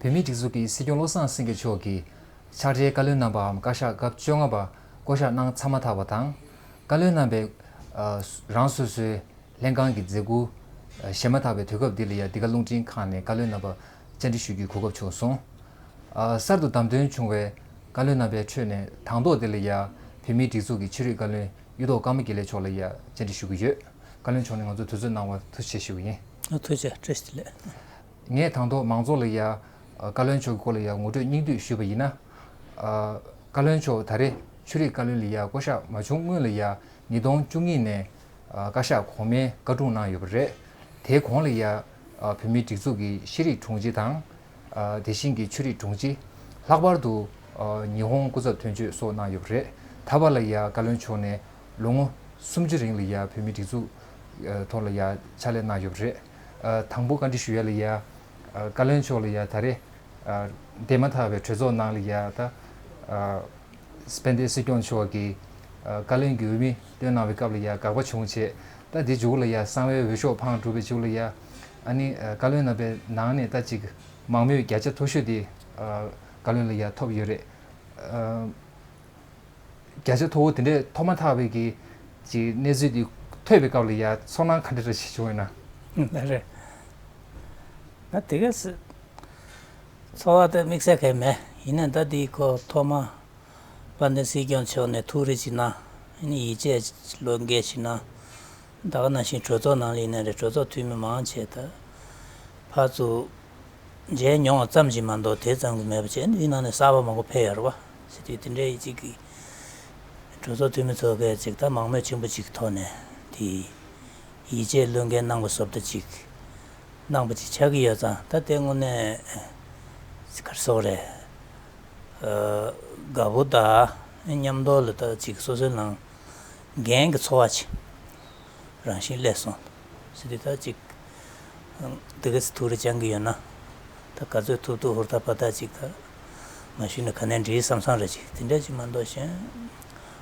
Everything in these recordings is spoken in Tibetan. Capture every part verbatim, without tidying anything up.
བོད་མིའི་སྒྲིག་འཛུགས་ཀྱི་སྲིད་སྐྱོང་བློ་བཟང་སེང་གེ་མཆོག་གིས་ཕྱག་སྦྲེལ་བཀའ་བློན་རྣམ་པའམ་བཀའ་ཤག་སྐབས་བཅོ་ལྔ་པ་བསྐོ་གཞག་གནང་ཚར་མ་ཐག་པ་དང་། བཀའ་བློན་རྣམ་པས་ཨ་རང་སོ་སོའི་ལྷན་ཁང་གི་མཛད་ཁུར་བཞེས་མ་ཐག་པའི་དུས་སྐབས་འདི་ལ་ཡང་འདི་ག་རླུང་འཕྲིན་ཁང་ནས་བཀའ་བློན་རྣམ་པ་བཅར་འདྲི་ཞུ་རྒྱུའི་གོ་སྐབས་བྱུང་སོང་། ཨ་གསར་དུ་བདམས་ཐོན་བྱུང་བའི་བཀའ་བློན་རྣམ་པའི་ཁྲོད་ནས་དང་ཐོག་འདི་ལ་ཡང་བོད་མིའི་སྒྲིག་འཛུགས་ཀྱི་ཆོས་རིག་བཀའ་བློན་གཡུ་ཐོག་ཀརྨ་དགེ་ལེགས་མཆོག་ལ་ཡང་བཅར་འདྲི་ཞུ་གི་ཡོད། བཀའ་བློན་མཆོག་ནས་ང་ཚོ་དུས་ཚོད་གནང་བར་ཐུགས་རྗེ་ཆེ་ཞུ་གི་ཡིན། ཐུགས་རྗེ་ཆེ། བཀྲ་ཤིས་བདེ་ལེགས། ངས་དང་ཐོག་མང་ཚོགས་ལ་ཡང་བཀའ་བློན་མཆོག་གི་སྐོར་ལ་ཡང་ངོ་སྤྲོད་སྙིང་བསྡུས་ཞུས་པ་ཡིན་ན། བཀའ་བློན་མཆོག་ད་རེས་ཆོས་རིག་བཀའ་བློན་ལ་ཡང་བསྐོ་གཞག་མ་བྱུང་སྔོན་ལ་ཡང་ཉིས་སྟོང་བཅུ་གཉིས་ནས་བཀའ་ཤག་གོང་མའི་བཀའ་དྲུང་གནང་ཡོད་པ་རེད། དེའི་གོང་ལ་ཡང་བོད་མིའི་སྒྲིག་འཛུགས་ཀྱི་ཤེས་རིག་དྲུང་ཆེ་དང་། དེ་བཞིན་གྱི་ཆོས་རིག་དྲུང་ཆེ། ལྷག་པར་དུ་ཉི་ཧོང་སྐུ་ཚབ་དོན་གཅོད་སོགས་གནང་ཡོད་པ་རེད། ད་བར་ལ་ཡང་བཀའ་བློན་མཆོག་ནས་ལོ་ངོ་སུམ་ཅུ་རིང་ལ་ཡང་བོད་མིའི་སྒྲིག་འཛུགས་ཐོག་ལ་ཡང་ཕྱག་ལས་གནང་ཡོད་པ་རེད། དང་པོ་བཀའ་འདྲི་ཞུ་ཡ་ལ་ཡང་བཀའ་བློན་མཆོག་ལ་ཡང་ད་རེས་འདས་མ་ཐག་པའི་གྲོས་ཚོགས་ནང་ལ་ཡང་ད་དཔལ་ལྡན་སྲིད་སྐྱོང་མཆོག་གིས་བཀའ་བློན་གྱི་འོས་མི་བཏོན་གནང་བའི་སྐབས་ལ་ཡང་དགག་པ་བྱུང་བྱས། ད་འདི་མཇུག་ལ་ཡང་གསང་བའི་འོས་ཤོག་འཕངས་གྲུབ་པའི་མཇུག་ལ་ཡང་ཨ་ནི་བཀའ་བློན་རྣམ་པའི་ནང་ནས་ད་ཅིག་མང་མོས་བརྒྱ་ཆ་མཐོ་ཤོས་དེ་བཀའ་བློན་ལ་ཡང་ཐོབ་ཡོད་རེད། བརྒྱ་ཆ་མཐོ་བོ་དེ་འདྲས་ཐོབ་མ་ཐག་པའི་གི་ཅིག་གནས་ཚུལ་འདི་ཐོས་པའི་སྐབས་ལ་ཡང་ཚོར་སྣང་ག་འདྲ་རེ་ཞིག་བྱུང་ཡོད་ན། ལགས་རེད། ང་དེ་ག་སེ་ཚོར་བ་དེ་དམིགས་བསལ་གང་ཡང་མེད། ཡིན་ནའི་ད་འདི་ཁོ་ཐོག་མ་དཔལ་ལྡན་སྲིད་སྐྱོང་མཆོག་ནས་ཐུགས་རེ་ཅིག་གནང་། ཡིད་ཆེས་བློ་འགེལ་ཅིག་གནང་། ད་ག་ནང་བཞིན་གྲོས་ཚོགས་ནང་ལ་ཡིན་ན་རེད། གྲོས་ཚོགས་འཐུས་མི་མང་ཆེ་ད་ཕར་ཚུར་མཇལ་མྱོང་བ་ཙམ་ཞིག་མ་གཏོགས་དེ་ཙམ་གྱི་མེད་པ་བྱས་ནས་འདི་ནང་ནས་གསར་པ་མང་པོ་ཕེབས་ཡོད་རེད་བ། བྱེད་དུས་དེ་འདྲའི་གཅིག་གི་གྲོས་ཚོགས་འཐུས་མི་ཚོ་གས་ཅིག་ད་མང་མོས་ཆེན་པོ་ཅིག་ཐོག་ནས་དེ་ཡིད་ཆེས་བློ་འགེལ་གནང་བ་བཟོ་འདྲ་ཅིག་གནང་པ་ཅིག་ཆགས་ཀྱི་ཡོད་ཙང་། ད་དེ་དངོས་གནས་ག་རེ་ཟེར་དགོས་རེད། དགའ་པོ་དང་མཉམ་དུ་ལ་ད་ཅིག་སོ་སོའི་ནང་འགན་གྱི་ཚོར་བ་ཅིག་རང་བཞིན་སླེབས་སོང་ཟེར་དུས་ད་ཅིག་འདི་ག་སེ་ཐུགས་རེ་བཅང་གི་ཡོད་ན། ད་ག་ཚོད་ཐུབ་ཐུབ་ཧུར་ཐག་པ་ཐག་ཅིག་ད་མ་ཞུས་ན་ག་ནས་འགྲིག་བསམ་བསམ་རེ་ཅིག་དེ་འདྲ་ཅིག་མ་གཏོགས་གཞན་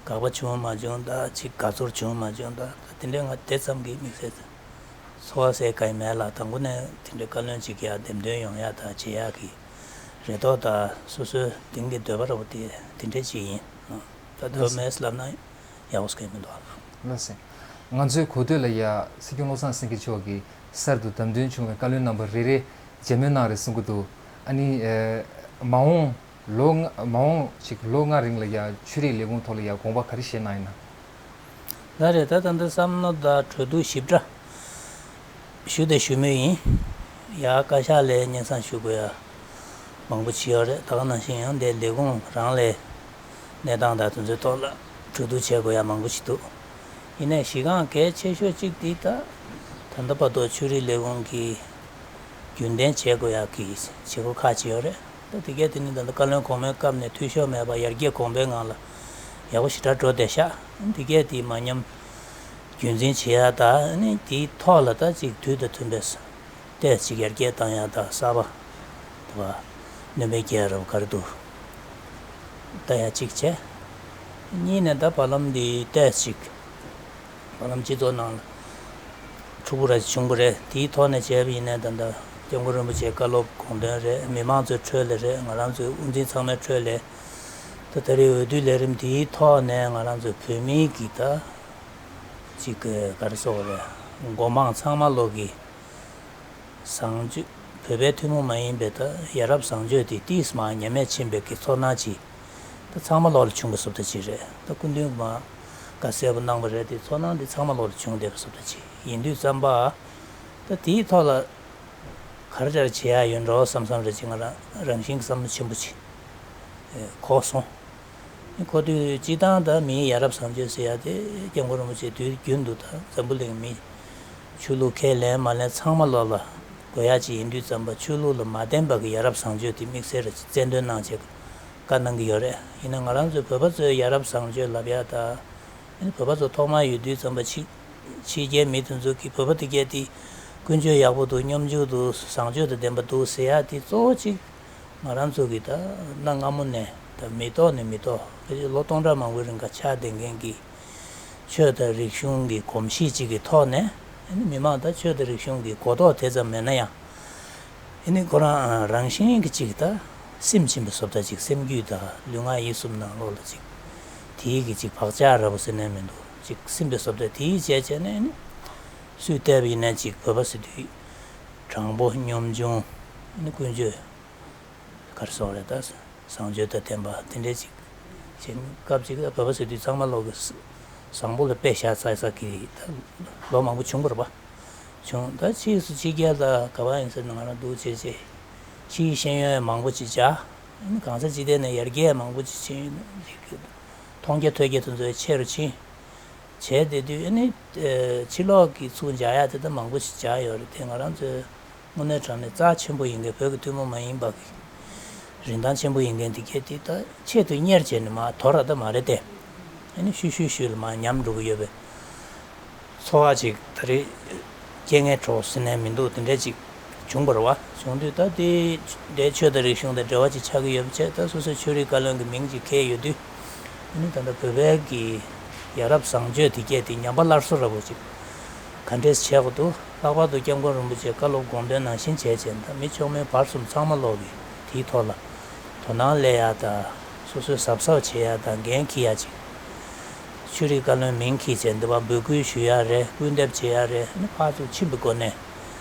དགག་པ་བྱུང་མ་བྱུང་ད་ཅིག་དགའ་ཚོར་བྱུང་མ་བྱུང་ད་དེ་འདྲ་ང་དེ་ཙམ་གྱི་དམིགས་བསལ་ཚོར་བ་ཟེར་གང་ཡང་མེད་ལ། དང་པོ་ནས་དེ་འདྲའི་བཀའ་བློན་ཅིག་ཡར་འདེམས་ཐོན་ཡོང་ཡ་ད་བྱེད་ཡ་གི་རེ་དོགས་ད་སོ་སོའི་དེང་གི་འདོད་པ་ར་བོ་དེ་དེ་འདྲ་ཅིག་ཡིན། ད་འདོད་མེད་ལབ་ན་ཡག་པོ་ཟེར་མི་འདུག་ཨ། ལགས་སེ། ང་ཚོའི་གོ་ཐོས་ལ་ཡ་སྲིད་སྐྱོང་བློ་བཟང་སེང་གེ་མཆོག་གིས་གསར་དུ་བདམས་ཐོན་བྱུང་བའི་བཀའ་བློན་རྣམ་པ་རེ་རེ་མཇལ་མོལ་གནང་རེད་གསུང་གི་འདུག་ཨ་ནི་ཨེ་མ་འོངས་ལོ་ལྔ་མ་འོངས་ཅིག་ལོ་ལྔ་རིང་ལ་ཡ་ཆོས་རིག་ལས་ཁུངས་ཐོག་ལ་ཡ་དགོངས་པ་ག་རེ་བཞེས་གནང་ཡིན་ན། ལགས་རེད། ད་ད་ལྟ་བསམ་བློ་དང་གྲོས་བསྡུར་ཞིབ་ཕྲ་ཞུ་དང་ཞུ་མུས་ཡིན། ཡ་བཀའ་ཤག་ལ་སྙན་སེང་ཞུ་དགོས་ཡ་མང་པོ་ཅིག་ཡོད་རེད། ད་ག་ནང་བཞིན་ཡང་དེ་ལས་ཁུངས་རང་ལ་གནས་སྟངས་དང་དེ་ཚོའི་ཐོག་ལ་གྲོས་བསྡུར་བྱེད་དགོས་ཡ་མང་པོ་ཞིག་འདུག་ཡིན་ནའི་གཞི་རྐང་གལ་ཆེ་ཤོས་གཅིག་འདི་ད་ད་ལྟ་བར་དུ་ཆོས་རིག་ལས་ཁུངས་ཀྱི་རྒྱུན་ལྡན་བྱེད་དགོས་ཡག་གི་བྱེད་སྒོ་ཁག་ཅིག་ཡོད་རེད། ད་དེ་གས་དེ་ནི་ད་ལྟ་བཀའ་བློན་གོང་མའི་སྐབས་ནས་འཐུས་ཤོར་མེད་པར་ཡར་རྒྱས་གོང་འཕེལ་ངང་ལ་ཡག་པོ་ཞེ་དྲག་འགྲོ་བསྡད་ཤག་དེ་གས་དེ་མ་ཉམས་རྒྱུན་འཛིན་བྱེད་ཡག་དང་ནི་དེའི་ཐོག་ལ་ད་ཅིག་དུས་དང་མཐུན་པའི་ཏོག་ཙམ་ཅིག་ཡར་རྒྱས་བཏང་ཡག་དང་གསར་པ་དེ་བ་སྣོན་པ་རྒྱག་ཡག་ར་བ་ག་རེ་འདུག་ད་ཡ་གཅིག་བྱས། གཉིས་ནས་ད་བར་ལམ་འདི་ཏོག་ཙམ་ཅིག་བར་ལམ་སྤྱི་ཚོགས་ནང་ལ་འཁྲུག་པོ་ར་ཅིག་བྱུང་བ་རེད། དེའི་ཐོག་ནས་བྱས་པ་ཡིན་ནའི་ད་ལྟ་སྐྱབས་མགོན་རིན་པོ་ཆེའི་བཀའ་སློབ་དགོངས་དོན་རེད། མི་མང་ཚོའི་ཁྲོད་ལ་རེད། ང་རང་ཚོའི་དབུ་འཛིན་ཚང་མའི་ཁྲོད་ལ་ད་ད་རེས་འོས་བསྡུ་ལས་རིམ་དེའི་ཐོག་ནས་ང་རང་ཚོའི་བོད་མིའི་གི་ད་ཅིག་ག་རེ་ཟེར་དགོས་རེད། མགོ་མང་ཚང་མ་ལོག་གི་བཟང་སྤྱོད་བོད་པའི་ཐུན་མོང་མ་ཡིན་པའི་ད་ཡ་རབས་བཟང་སྤྱོད་དེ་ཏིས་མ་ཉམས་མེད་ཕྱིན་པའི་གི་ཚོར་སྣང་ཅིག་ད་ཚང་མ་ལོག་ལ་བྱུང་གི་བཟོ་འདྲ་ཅིག་རེད། ད་སྐུ་མདུན་མ་དགའ་གསལ་པོ་གནང་བ་རེད་དེ་ཚོར་སྣང་དེ་ཚང་མ་ལོག་ལ་བྱུང་བསྡད་པ་བཟོ་འདྲ་ཅིག་ཡིན་དུས་ཙམ་པ་ད་དེའི་ཐོག་ལ་ག་རེ་ག་རེ་བྱེད་ཡག་ཡོད་འགྲོ་བསམ་བསམ་རེ་ཅིག་ང་རང་རང་བཞིན་གྱི་བསམ་བློ་ཆེན་པོ་ཅིག་གོ་སོང་། ཁོ་དུས་སྤྱི་བཏང་ད་མིའི་ཡ་རབས་བཟང་སྤྱོད་ཟེར་ཡ་དེ་སྐྱབས་མགོན་རིན་པོ་ཆེ་དུས་རྒྱུན་དུ་ད་འཛམ་བུ་གླིང་མི་ཆོས་ལུགས་ཁས་ལེན་མ་ལེན་ཚང་མ་ལོག་ལ་དགོས་ཡ་ཅིག་ཡིན་དུས་ཙམ་པ་ཆོས་ལུགས་ལ་མ་བརྟེན་པ་གི་ཡ་རབས་བཟང་སྤྱོད་དེ་དམིགས་བསལ་རེ་ཅིག་རྩལ་འདོན་གནང་བྱས་བཀའ་གནང་གི་ཡོད་རེད། ཡིན་ན་ང་རང་ཚོའི་བོད་པ་ཚོའི་ཡ་རབས་བཟང་སྤྱོད་ལབ་ཡ་ད་ཨ་ནི་བོད་པ་ཚོ་ཐོག་མར་ཡོད་དུས་ཙམ་པ་ཕྱི་ཕྱི་རྒྱལ་མི་དེ་ཚོ་གིས་བོད་པ་དེ་གས་དེ་ཀུན་སྤྱོད་ཡག་པོ་འདུག་སྙོམས་འཇུག་འདུག་བཟང་སྤྱོད་དང་ལྡན་པ་འདུག་ཟེར་ཡ་དེ་གཙོ་བོ་གཅིག་ང་རང་ཚོ་གི་ད་གནའ་སྔ་མོ་ནས་ད་མི་ཐོག་ནས་མི་ཐོག་ཕལ་ཆེར་ལོ་སྟོང་ཕྲག་མང་པོའི་རིང་ག་ཆགས་བསྡད་མཁན་གྱི་ཆོས་དང་རིག་གཞུང་གི་གོམས་གཤིས་གཅིག་གི་ཐོག་ནས་མི་མང་ད་ཆོས་དང་རིག་གཞུང་གི་གོ་རྟོགས་དེ་ཙམ་མེད་ན་ཡང་ ཨེ་ནི་ཁོ་རང་རང་བཞིན་གྱི་ཅིག་ད་སེམས་ཕྱིན་པའི་བཟོ་ལྟ་ཅིག་སེམས་རྒྱུད་དང་ལུས་ངག་ཡིད་གསུམ་ནང་ལོགས་ལ་ཅིག་དེའི་གི་ཅིག་བག་ཆགས་འདྲ་པོ་ཟེར་ནས་མི་འདུག་ཅིག་སེམས་པའི་བཟོ་ལྟ་དེའི་བྱས་བྱས་ནས་ཨེ་ནི་སུས་བལྟས་པ་ཡིན་ན་ཅིག་བོད་པ་ཟེར་དུས་དྲང་པོ་གཉོམ་ཆུང་ཨེ་ནི་ཀུན་སྤྱོད་གར་སོང་རེད་ད། བཟང་སྤྱོད་དང་ལྡན་པ་དེ་འདྲའི་ཅིག་བྱེད་སྐབས་ཅིག་ལ་བོད་པ་ཟེར་དུས་ཚང་མ་ལོག་གི་བཟང་པོ་ལ་དཔེ་བཞག་ཚར་ས་གི་ད་ལོ་མང་པོ་བྱུང་བ་རེད་པ། བྱུང་ད་ཕྱིས་སུ་ཕྱི་རྒྱལ་ལ་ག་པར་ཡིན་ཟེར་ན་ང་རང་འདུག་བྱས་བྱས་ཕྱིའི་ཤེས་ཡོན་མང་པོ་ཅིག་སྦྱངས། གང་ས་ཅི་ཐད་ནས་ཡར་རྒྱས་མང་པོ་ཅིག་ཕྱིན་ཅིག་མཐོང་རྒྱ་ཐོས་རྒྱ་དེ་ཚོ་ཆེ་རུ་ཕྱིན། བྱས་བསྡད་དུས་ཨ་ནི་ཕྱི་ལོགས་ཀྱི་ཚུར་འཇགས་ཡག་དེ་ད་མང་པོ་ཞིག་འཇགས་ཡོད་རེད་དེ། ང་རང་ཚོའི་དངོས་གནས་དྲང་གནས་རྩ་ཆེན་པོ་ཡིན་མཁན་བོད་ཀྱི་ཐུན་མོང་མ་ཡིན་པ་གི་རིན་ཐང་ཆེན་པོ་ཡིན་མཁན་དེ་གས་དེ་ད་ཆེད་དུ་གཉེར་བྱས་ནས་མར་དོར་བ་ད་མ་རེད་དེ། ཨ་ནི་ཤུལ་ཤུལ་ཤུལ་ལ་མར་ཉམས་འགྲོ་གི་ཡོད་པའི་ཚོར་བ་ཅིག་ད་རེས་སྐྱེ་ངེས་གྲོགས་ཟེར་ནས་མི་འདུག་དེ་འདྲ་ཅིག་བྱུང་བ་རེད་པ། བྱུང་དུས་ད་དེ་འདྲའི་ཆོས་དང་རིག་གཞུང་དང་འབྲེལ་བ་ཅིག་ཆགས་ཀྱི་ཡོད་པ་བྱས། ད་སོ་སོའི་ཆོས་རིག་བཀའ་བློན་གྱི་མིང་ཅིག་འཁྱེར་ཡོད་དུས། ཨ་ནི་ད་ལྟ་བོད་པའི་གི་ཡ་རབས་བཟང་སྤྱོད་དེ་གས་དེ་ཉམས་པ་སླར་གསོ་འདྲ་པོ་ཅིག་ག་འདྲས་བྱེད་དགོས་འདུག་ལྷག་པར་དུ་སྐྱབས་མགོན་རིན་པོ་ཆེའི་བཀའ་སློབ་དགོངས་དོན་ནང་བཞིན་བྱས་བྱས། ད་མི་མཆོག་དམན་བར་གསུམ་ཚང་མ་ལོག་གིས་དེའི་ཐོག་ལ་དོ་སྣང་སླེབས་ཡག་དང་སོ་སོས་གཟབ་གཟབ་བྱེད་ཡག་དང་འགན་འཁྱེར་ཡག་ཅིག་ཆོས་རིག་བཀའ་བློན་མིང་འཁྱེར་བྱས་འདི་པར་འབོད་སྐུལ་ཞུ་ཡག་རེད། སྐུལ་འདེབས་བྱེད་ཡག་རེད། ཨ་ནི་ཕར་ཚུར་ཕྱིན་པའི་སྒོ་ནས་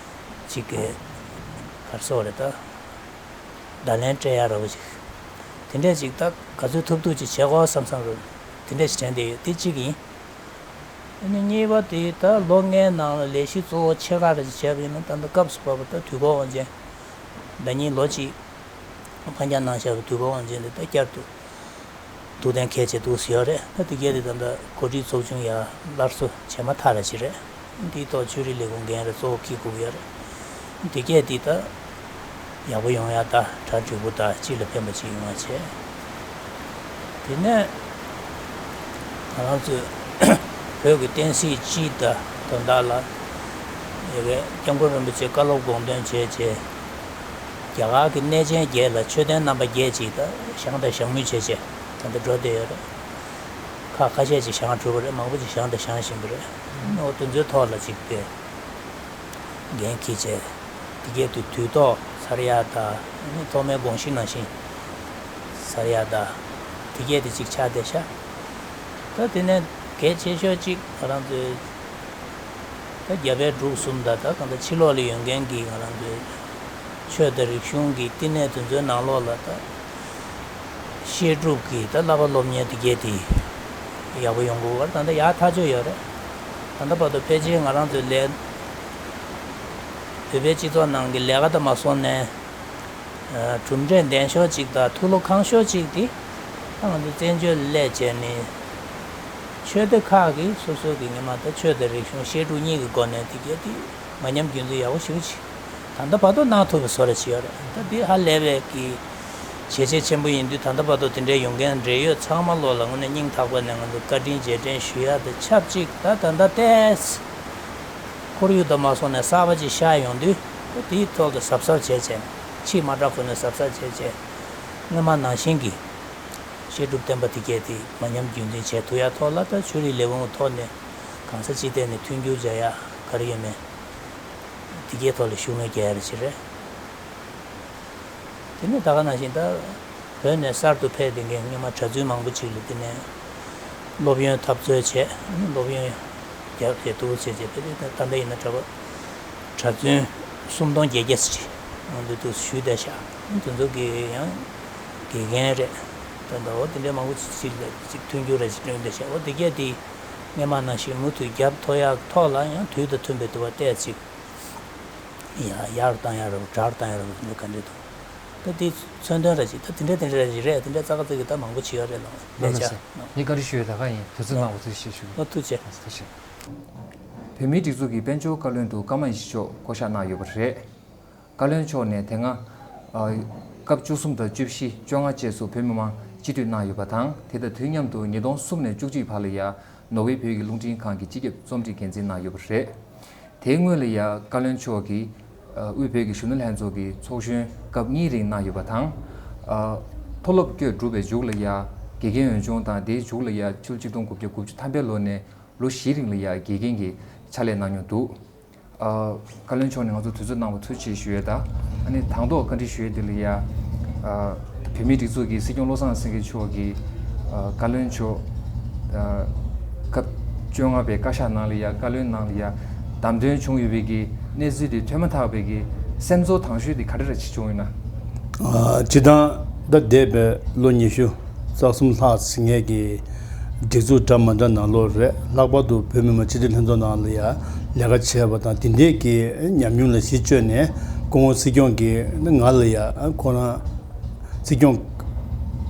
ཅིག་གི་ག་རེ་ཟེར་དགོས་རེད་ད། བརྡ་ལན་སྤྲད་ཡག་འདྲ་པོ་ཅིག་དེ་འདྲས་ཅིག་ད་ག་ཚོད་ཐུབ་ཐུབ་ཅིག་བྱེད་དགོས་བསམ་བསམ་རུ་དེ་འདྲས་ཞིག་དྲན་བསྡད་ཡོད། དེ་གཅིག་ཡིན། ཨ་ནི་གཉིས་པ་དེ་ད་ལོ་ལྔའི་ནང་ལ་ལས་གཞི་གཙོ་བོ་ཆེ་ཁག་རེ་ཅིག་བྱས་པ་ཡིན་ན། ད་ལྟ་སྐབས་སུ་བབས་པ་ད་དུས་འཁོར་དབང་ཆེན་ཟླ་ཉིན་ལོ་གཅིག་ཕར་འགྱངས་གནང་བཞག་པའི་དུས་འཁོར་དབང་ཆེན་དེ་ད་བསྐྱར་དུ་ཐུགས་གཏན་འཁེལ་བྱས་འདུག་སེ་ཡོད་རེད། ད་དེ་གས་དེ་ད་ལྟ་གོ་སྒྲིག་ཚོགས་ཆུང་ཡར་སླར་གསོ་བྱས་མ་ཐག་ར་ཅིག་རེད། འདིའི་ཐོག་ཆོས་རིག་ལས་ཁུངས་འགན་རེ་གཙོ་བོ་འཁྱེར་དགོས་ཀྱི་ཡོད་རེད། དེ་གས་འདི་ད་ཡག་པོ་ཡོང་ཡག་ད་གྲ་འགྲིག་པོ་ད་སྤྱི་ལ་ཕན་པ་ཅིག་ཡོང་བ་བྱས། དེ་ནས་ང་རང་ཚོས་བོད་ཀྱི་བསྟན་སྲིད་སྤྱི་ད་དོན་དག་ལ་ཡ་གི་སྐྱབས་མགོན་རིན་པོ་ཆེའི་བཀའ་སློབ་དགོངས་དོན་བྱས་བྱས། རྒྱ་གར་གྱི་གནས་ཆེན་བརྒྱད་ལ་མཆོད་རྟེན་རྣམ་པ་བརྒྱད་ཅིག་ད་བཞེངས་དང་བཞེངས་མུས་བྱས་བྱས་ད་ལྟ་འགྲོ་བསྡད་ཡོད་རེད། ཁག་ཁ་ཤས་ཅིག་བཞེངས་གྲུབ་པ་རེད། མང་པོ་ཅིག་བཞེངས་དང་བཞེངས་བཞིན་པ་རེད། ཨོ་དེ་ཚོའི་ཐོག་ལ་ཅིག་དེ་འགན་འཁྱེར་བྱས། དེ་གས་དུས་དུས་ཐོག་ཚར་ཡག་ད་ཨ་ནི་ཐོག་མའི་དགོངས་གཞི་ནང་བཞིན་ཚར་ཡག་ད་དེ་གས་དེ་ཅིག་ཆགས་བསྡད་ཤག་ད་དེ་ནས་གལ་ཆེ་ཤོས་ཅིག་ང་རང་ཚོའི་ད་རྒྱ་བལ་འབྲུག་གསུམ་དང་ད་གང་ལྟར་ཕྱི་ལོགས་ལ་ཡོད་མཁན་གྱི་ང་རང་ཚོའི་ཆོས་དང་རིག་གཞུང་གི་བསྟི་གནས་དེ་ཚོའི་ནང་ལོགས་ལ་ད་བཤད་སྒྲུབ་ཀྱི་ད་བསླབ་པ་སློབ་གཉེར་དེ་གས་དེ་ཡག་པོ་ཡོང་དགོས་པ་ད་ལྟ་ཡག་ཐག་ཆོད་ཡོད་རེད། ད་ལྟ་བར་དུ་ཕལ་ཆེར་ང་རང་ཚོའི་ལས་བོད་པའི་སྤྱི་ཚོགས་ནང་གི་ལས་ཀ་དང་མ་སོང་ནས། གྲུབ་འབྲས་ལྡན་ཤོས་གཅིག་དང་ཐུགས་བློ་ཁེངས་ཤོས་གཅིག་དེ་ད་ང་ཚོ་བཙན་བྱོལ་སླེབས་བྱས་ནས་ཆོས་སྡེ་ཁག་གིས་སོ་སོ་གི་སྔོན་མ་ད་ཆོས་དང་རིག་གཞུང་བཤད་སྒྲུབ་གཉིས་ཀྱི་སྒོ་ནས་དེ་གས་དེ་མ་ཉམས་རྒྱུན་འཛིན་ཡག་པོ་ཞེ་པོ་ཅིག་ད་ལྟ་བར་དུ་གནང་ཐུབ་པའི་བཟོ་འདྲ་ཅིག་ཡོད་རེད། ད་འདི་ཧ་ལས་པའི་གི་བྱས་རྗེས་ཆེན་པོ་ཡིན་དུས་ད་ལྟ་བར་དུ་དེ་འདྲའི་ཡོང་མཁན་འབྲེལ་ཡོད་ཚང་མ་ལོག་ལ་དངོས་གནས་སྙིང་ཐག་པ་ནས་ང་ཚོ་བཀའ་དྲིན་རྗེས་དྲན་ཞུ་ཡག་དང་ཆབས་ཅིག་ད་ད་ལྟ་ཏོག་ཙམ་ཁོར་ཡུག་དང་མ་སོང་ནས་གསར་པ་ཅིག་ཤར་ཡོང་དུས་ད་དེའི་ཐོག་ཏུ་གཟབ་གཟབ་བྱས་བྱས་ཕྱིས་མ་དྲག་ཁོ་ནས་གཟབ་གཟབ་བྱས་བྱས་སྔོན་མ་ནང་བཞིན་གྱི་བཤད་སྒྲུབ་བསྟན་པ་དེ་གས་དེ་མ་ཉམས་རྒྱུན་འཛིན་བྱས་ཐུབ་ཡག་ཐོག་ལ་ད་ཆོས་རིག་ལས་ཁུངས་ཀྱི་ཐོག་ནས་གང་ས་ཅི་ཐད་ནས་མཐུན་འགྱུར་བྱ་ཡག་ག་རེ་ཡོད་མེད་དེ་གས་ཐོག་ལ་ཤུགས་སྣོན་རྒྱག་ཡག་རེ་ཅིག་རེད། དེ་ནས་ད་ག་ནང་བཞིན་ད་བོད་ནས་གསར་དུ་ཕེབས་བསྡད་མཁན་སྔོན་མ་གྲྭ་བཙུན་མང་པོ་ཅིག་ལ་དེ་ནས་སློབ་ཡོན་འཐབ་རྩོད་བྱས། སློབ་ཡོན་རྒྱབ་བྱས་འདུག་བྱས་བྱས་ཕེབས་ཏེ་ད་ལྟ་ཡིན་ན་གྲྭ་པ་གྲྭ་བཙུན་སུམ་སྟོང་བརྒྱད་བརྒྱ་ཙམ་ཅིག་ཡོང་དུས་འདུག་ཞུས་བསྡད་ཤག་དེ་ཚོ་གི་ཡང་དགེ་རྒན་རེད། ད་ད་འོ་དེ་འདྲའི་མང་པོ་ཅིག་ཅིག་ལ་ཅིག་མཐུན་འགྱུར་རེ་ཅིག་བསྐྲུན་བསྡད་ཤག་འོ་དེ་གས་དེ་སྔོན་མ་ནང་བཞིན་མུ་མཐུད་རྒྱབ་ཐོབ་ཡག་ཐོག་ལ་ཡང་དུས་དང་མཐུན་པའི་དུ་བ་ཏོག་ཙམ་ཅིག་ཡ་ཡར་བཏང་ཡག་རེད་པ། དྲག་བཏང་ཡག་རེད་པ། འདི་ག་འདྲ་འདུག་ད་འདི་མཚོན་དོན་ར་ཅིག་ད་དེ་འདྲ་དེ་འདྲ་ར་ཅིག་རེད། དེ་འདྲ་ཙག་ཙིག་གི་ད་མང་པོ་ཅིག་ཡོད་རེད་ལགས། ལགས་ལགས་སོ། ངས་བཀའ་འདྲི་ཞུ་ཡས་ད་ག་ཡིན། དུས་ཚོད་མང་པོ་ཚོད་ཤེས་ཞུ་གི། ཨོ་ཐུགས་རྗེ་ཆེ། ཐུགས་རྗེ་ཆེ། བོད་མིའི་སྒྲིག་འཛུགས་ཀྱི་དཔལ་འབྱོར་བཀའ་བློན་དུ་ཀརྨ་ཡེ་ཤེས་མཆོག་བསྐོ་གཞག་གནང་ཡོད་པ་རེད། བཀའ་བློན་མཆོག་ནས་དེ་སྔ་ཨ་སྐབས་བཅུ་གསུམ་དང་བཅུ་བཞི། བཅོ་ལྔ་བཅས་སུ་བོད་མི་མང་སྤྱི་འཐུས་གནང་ཡོད་པ་དང་། དེ་དང་དུས་མཉམ་དུ་ཉིས་སྟོང་གསུམ་ནས་བཅུ་གཅིག་བར་ལ་ཡང་ནོར་ཝེ་བོད་ཀྱི་རླུང་འཕྲིན་ཁང་གི་སྤྱི་ཁྱབ་རྩོམ་སྒྲིག་འགན་འཛིན་གནང་ཡོད་པ་རེད། དེའི་སྔོན་ལ་ཡང་བཀའ་བློན་མཆོག་གིས་ཨ་དབུས་བོད་ཀྱི་གཞོན་ནུ་ལྷན་ཚོགས་ཀྱི་ཚོགས་གཞོན་སྐབས་གཉིས་རིང་གནང་ཡོད་པ་དང་། ཨ་མཐོ་སློབ་བསྐྱོད་གྲུབ་པའི་མཇུག་ལ་ཡང་དགེ་རྒན་འོས་སྦྱོང་དང་། དེའི་མཇུག་ལ་ཡང་ཕྱི་ལོ་ཆིག་སྟོང་དགུ་བརྒྱ་དགུ་བཅུ་ཐམ་པའི་ལོ་ནས་ལོ་བཞི་རིང་ལ་ཡང་དགེ་རྒན་གྱི་ཕྱག་ལས་གནང་མྱོང་འདུག་ཨ། བཀའ་བློན་མཆོག་ནས་ང་ཚོ་དུས་ཚོད་གནང་བ་ཐུགས་རྗེ་ཆེ་ཞུ་ཡས་དང་། ཨ་ནི་དང་ཐོག་བཀའ་འདྲི་ཞུ་ཡས་དེ་ལ་ཡ། ཨ། བོད་མིའི་སྒྲིག་འཛུགས་ཀྱི་སྲིད་སྐྱོང་བློ་བཟང་སེང་གེ་མཆོག་གིས། ཨ། བཀའ་བློན་མཆོག་ཨ། སྐབས་བཅོ་ལྔ་པའི་བཀའ་ཤག་ནང་ལ་ཡ། བཀའ་བློན་ནང་ལ་ཡ་བདམས་ཐོན་བྱུང་ཡོད་པའི་གི་གནས་ཚུལ་དེ་ཐོས་མ་ཐག་པའི་གི་སེམས་ཚོར་དང་ཤོས་དེ་ག་འདྲ་རེ་ཅིག་བྱུང་ཡོད་ན། ཨ། སྤྱིར་བཏང་ད་འདས་པའི་ལོ་ཉི་ཤུ་རྩ་གསུམ་ལྷག་ཙམ་ངས་ཀྱི་སྒྲིག་འཛུགས་འདྲ་མ་འདྲ་ནང་ལོགས་རེད། ལྷག་པར་དུ་བོད་མི་མང་སྤྱི་འཐུས་ལྷན་ཚོགས་ནང་ལ་ཡ་ལས་ཀ་བྱས་པ་དང་། དེ་འདྲས་ཀྱི་ཉམས་མྱོང་ལ་གཞི་བཅོལ་ནས་སྐུ་ངོ་སྲིད་སྐྱོང་གིས་ང་ལ་ཡ་ཁོ་རང་སྲིད་སྐྱོང་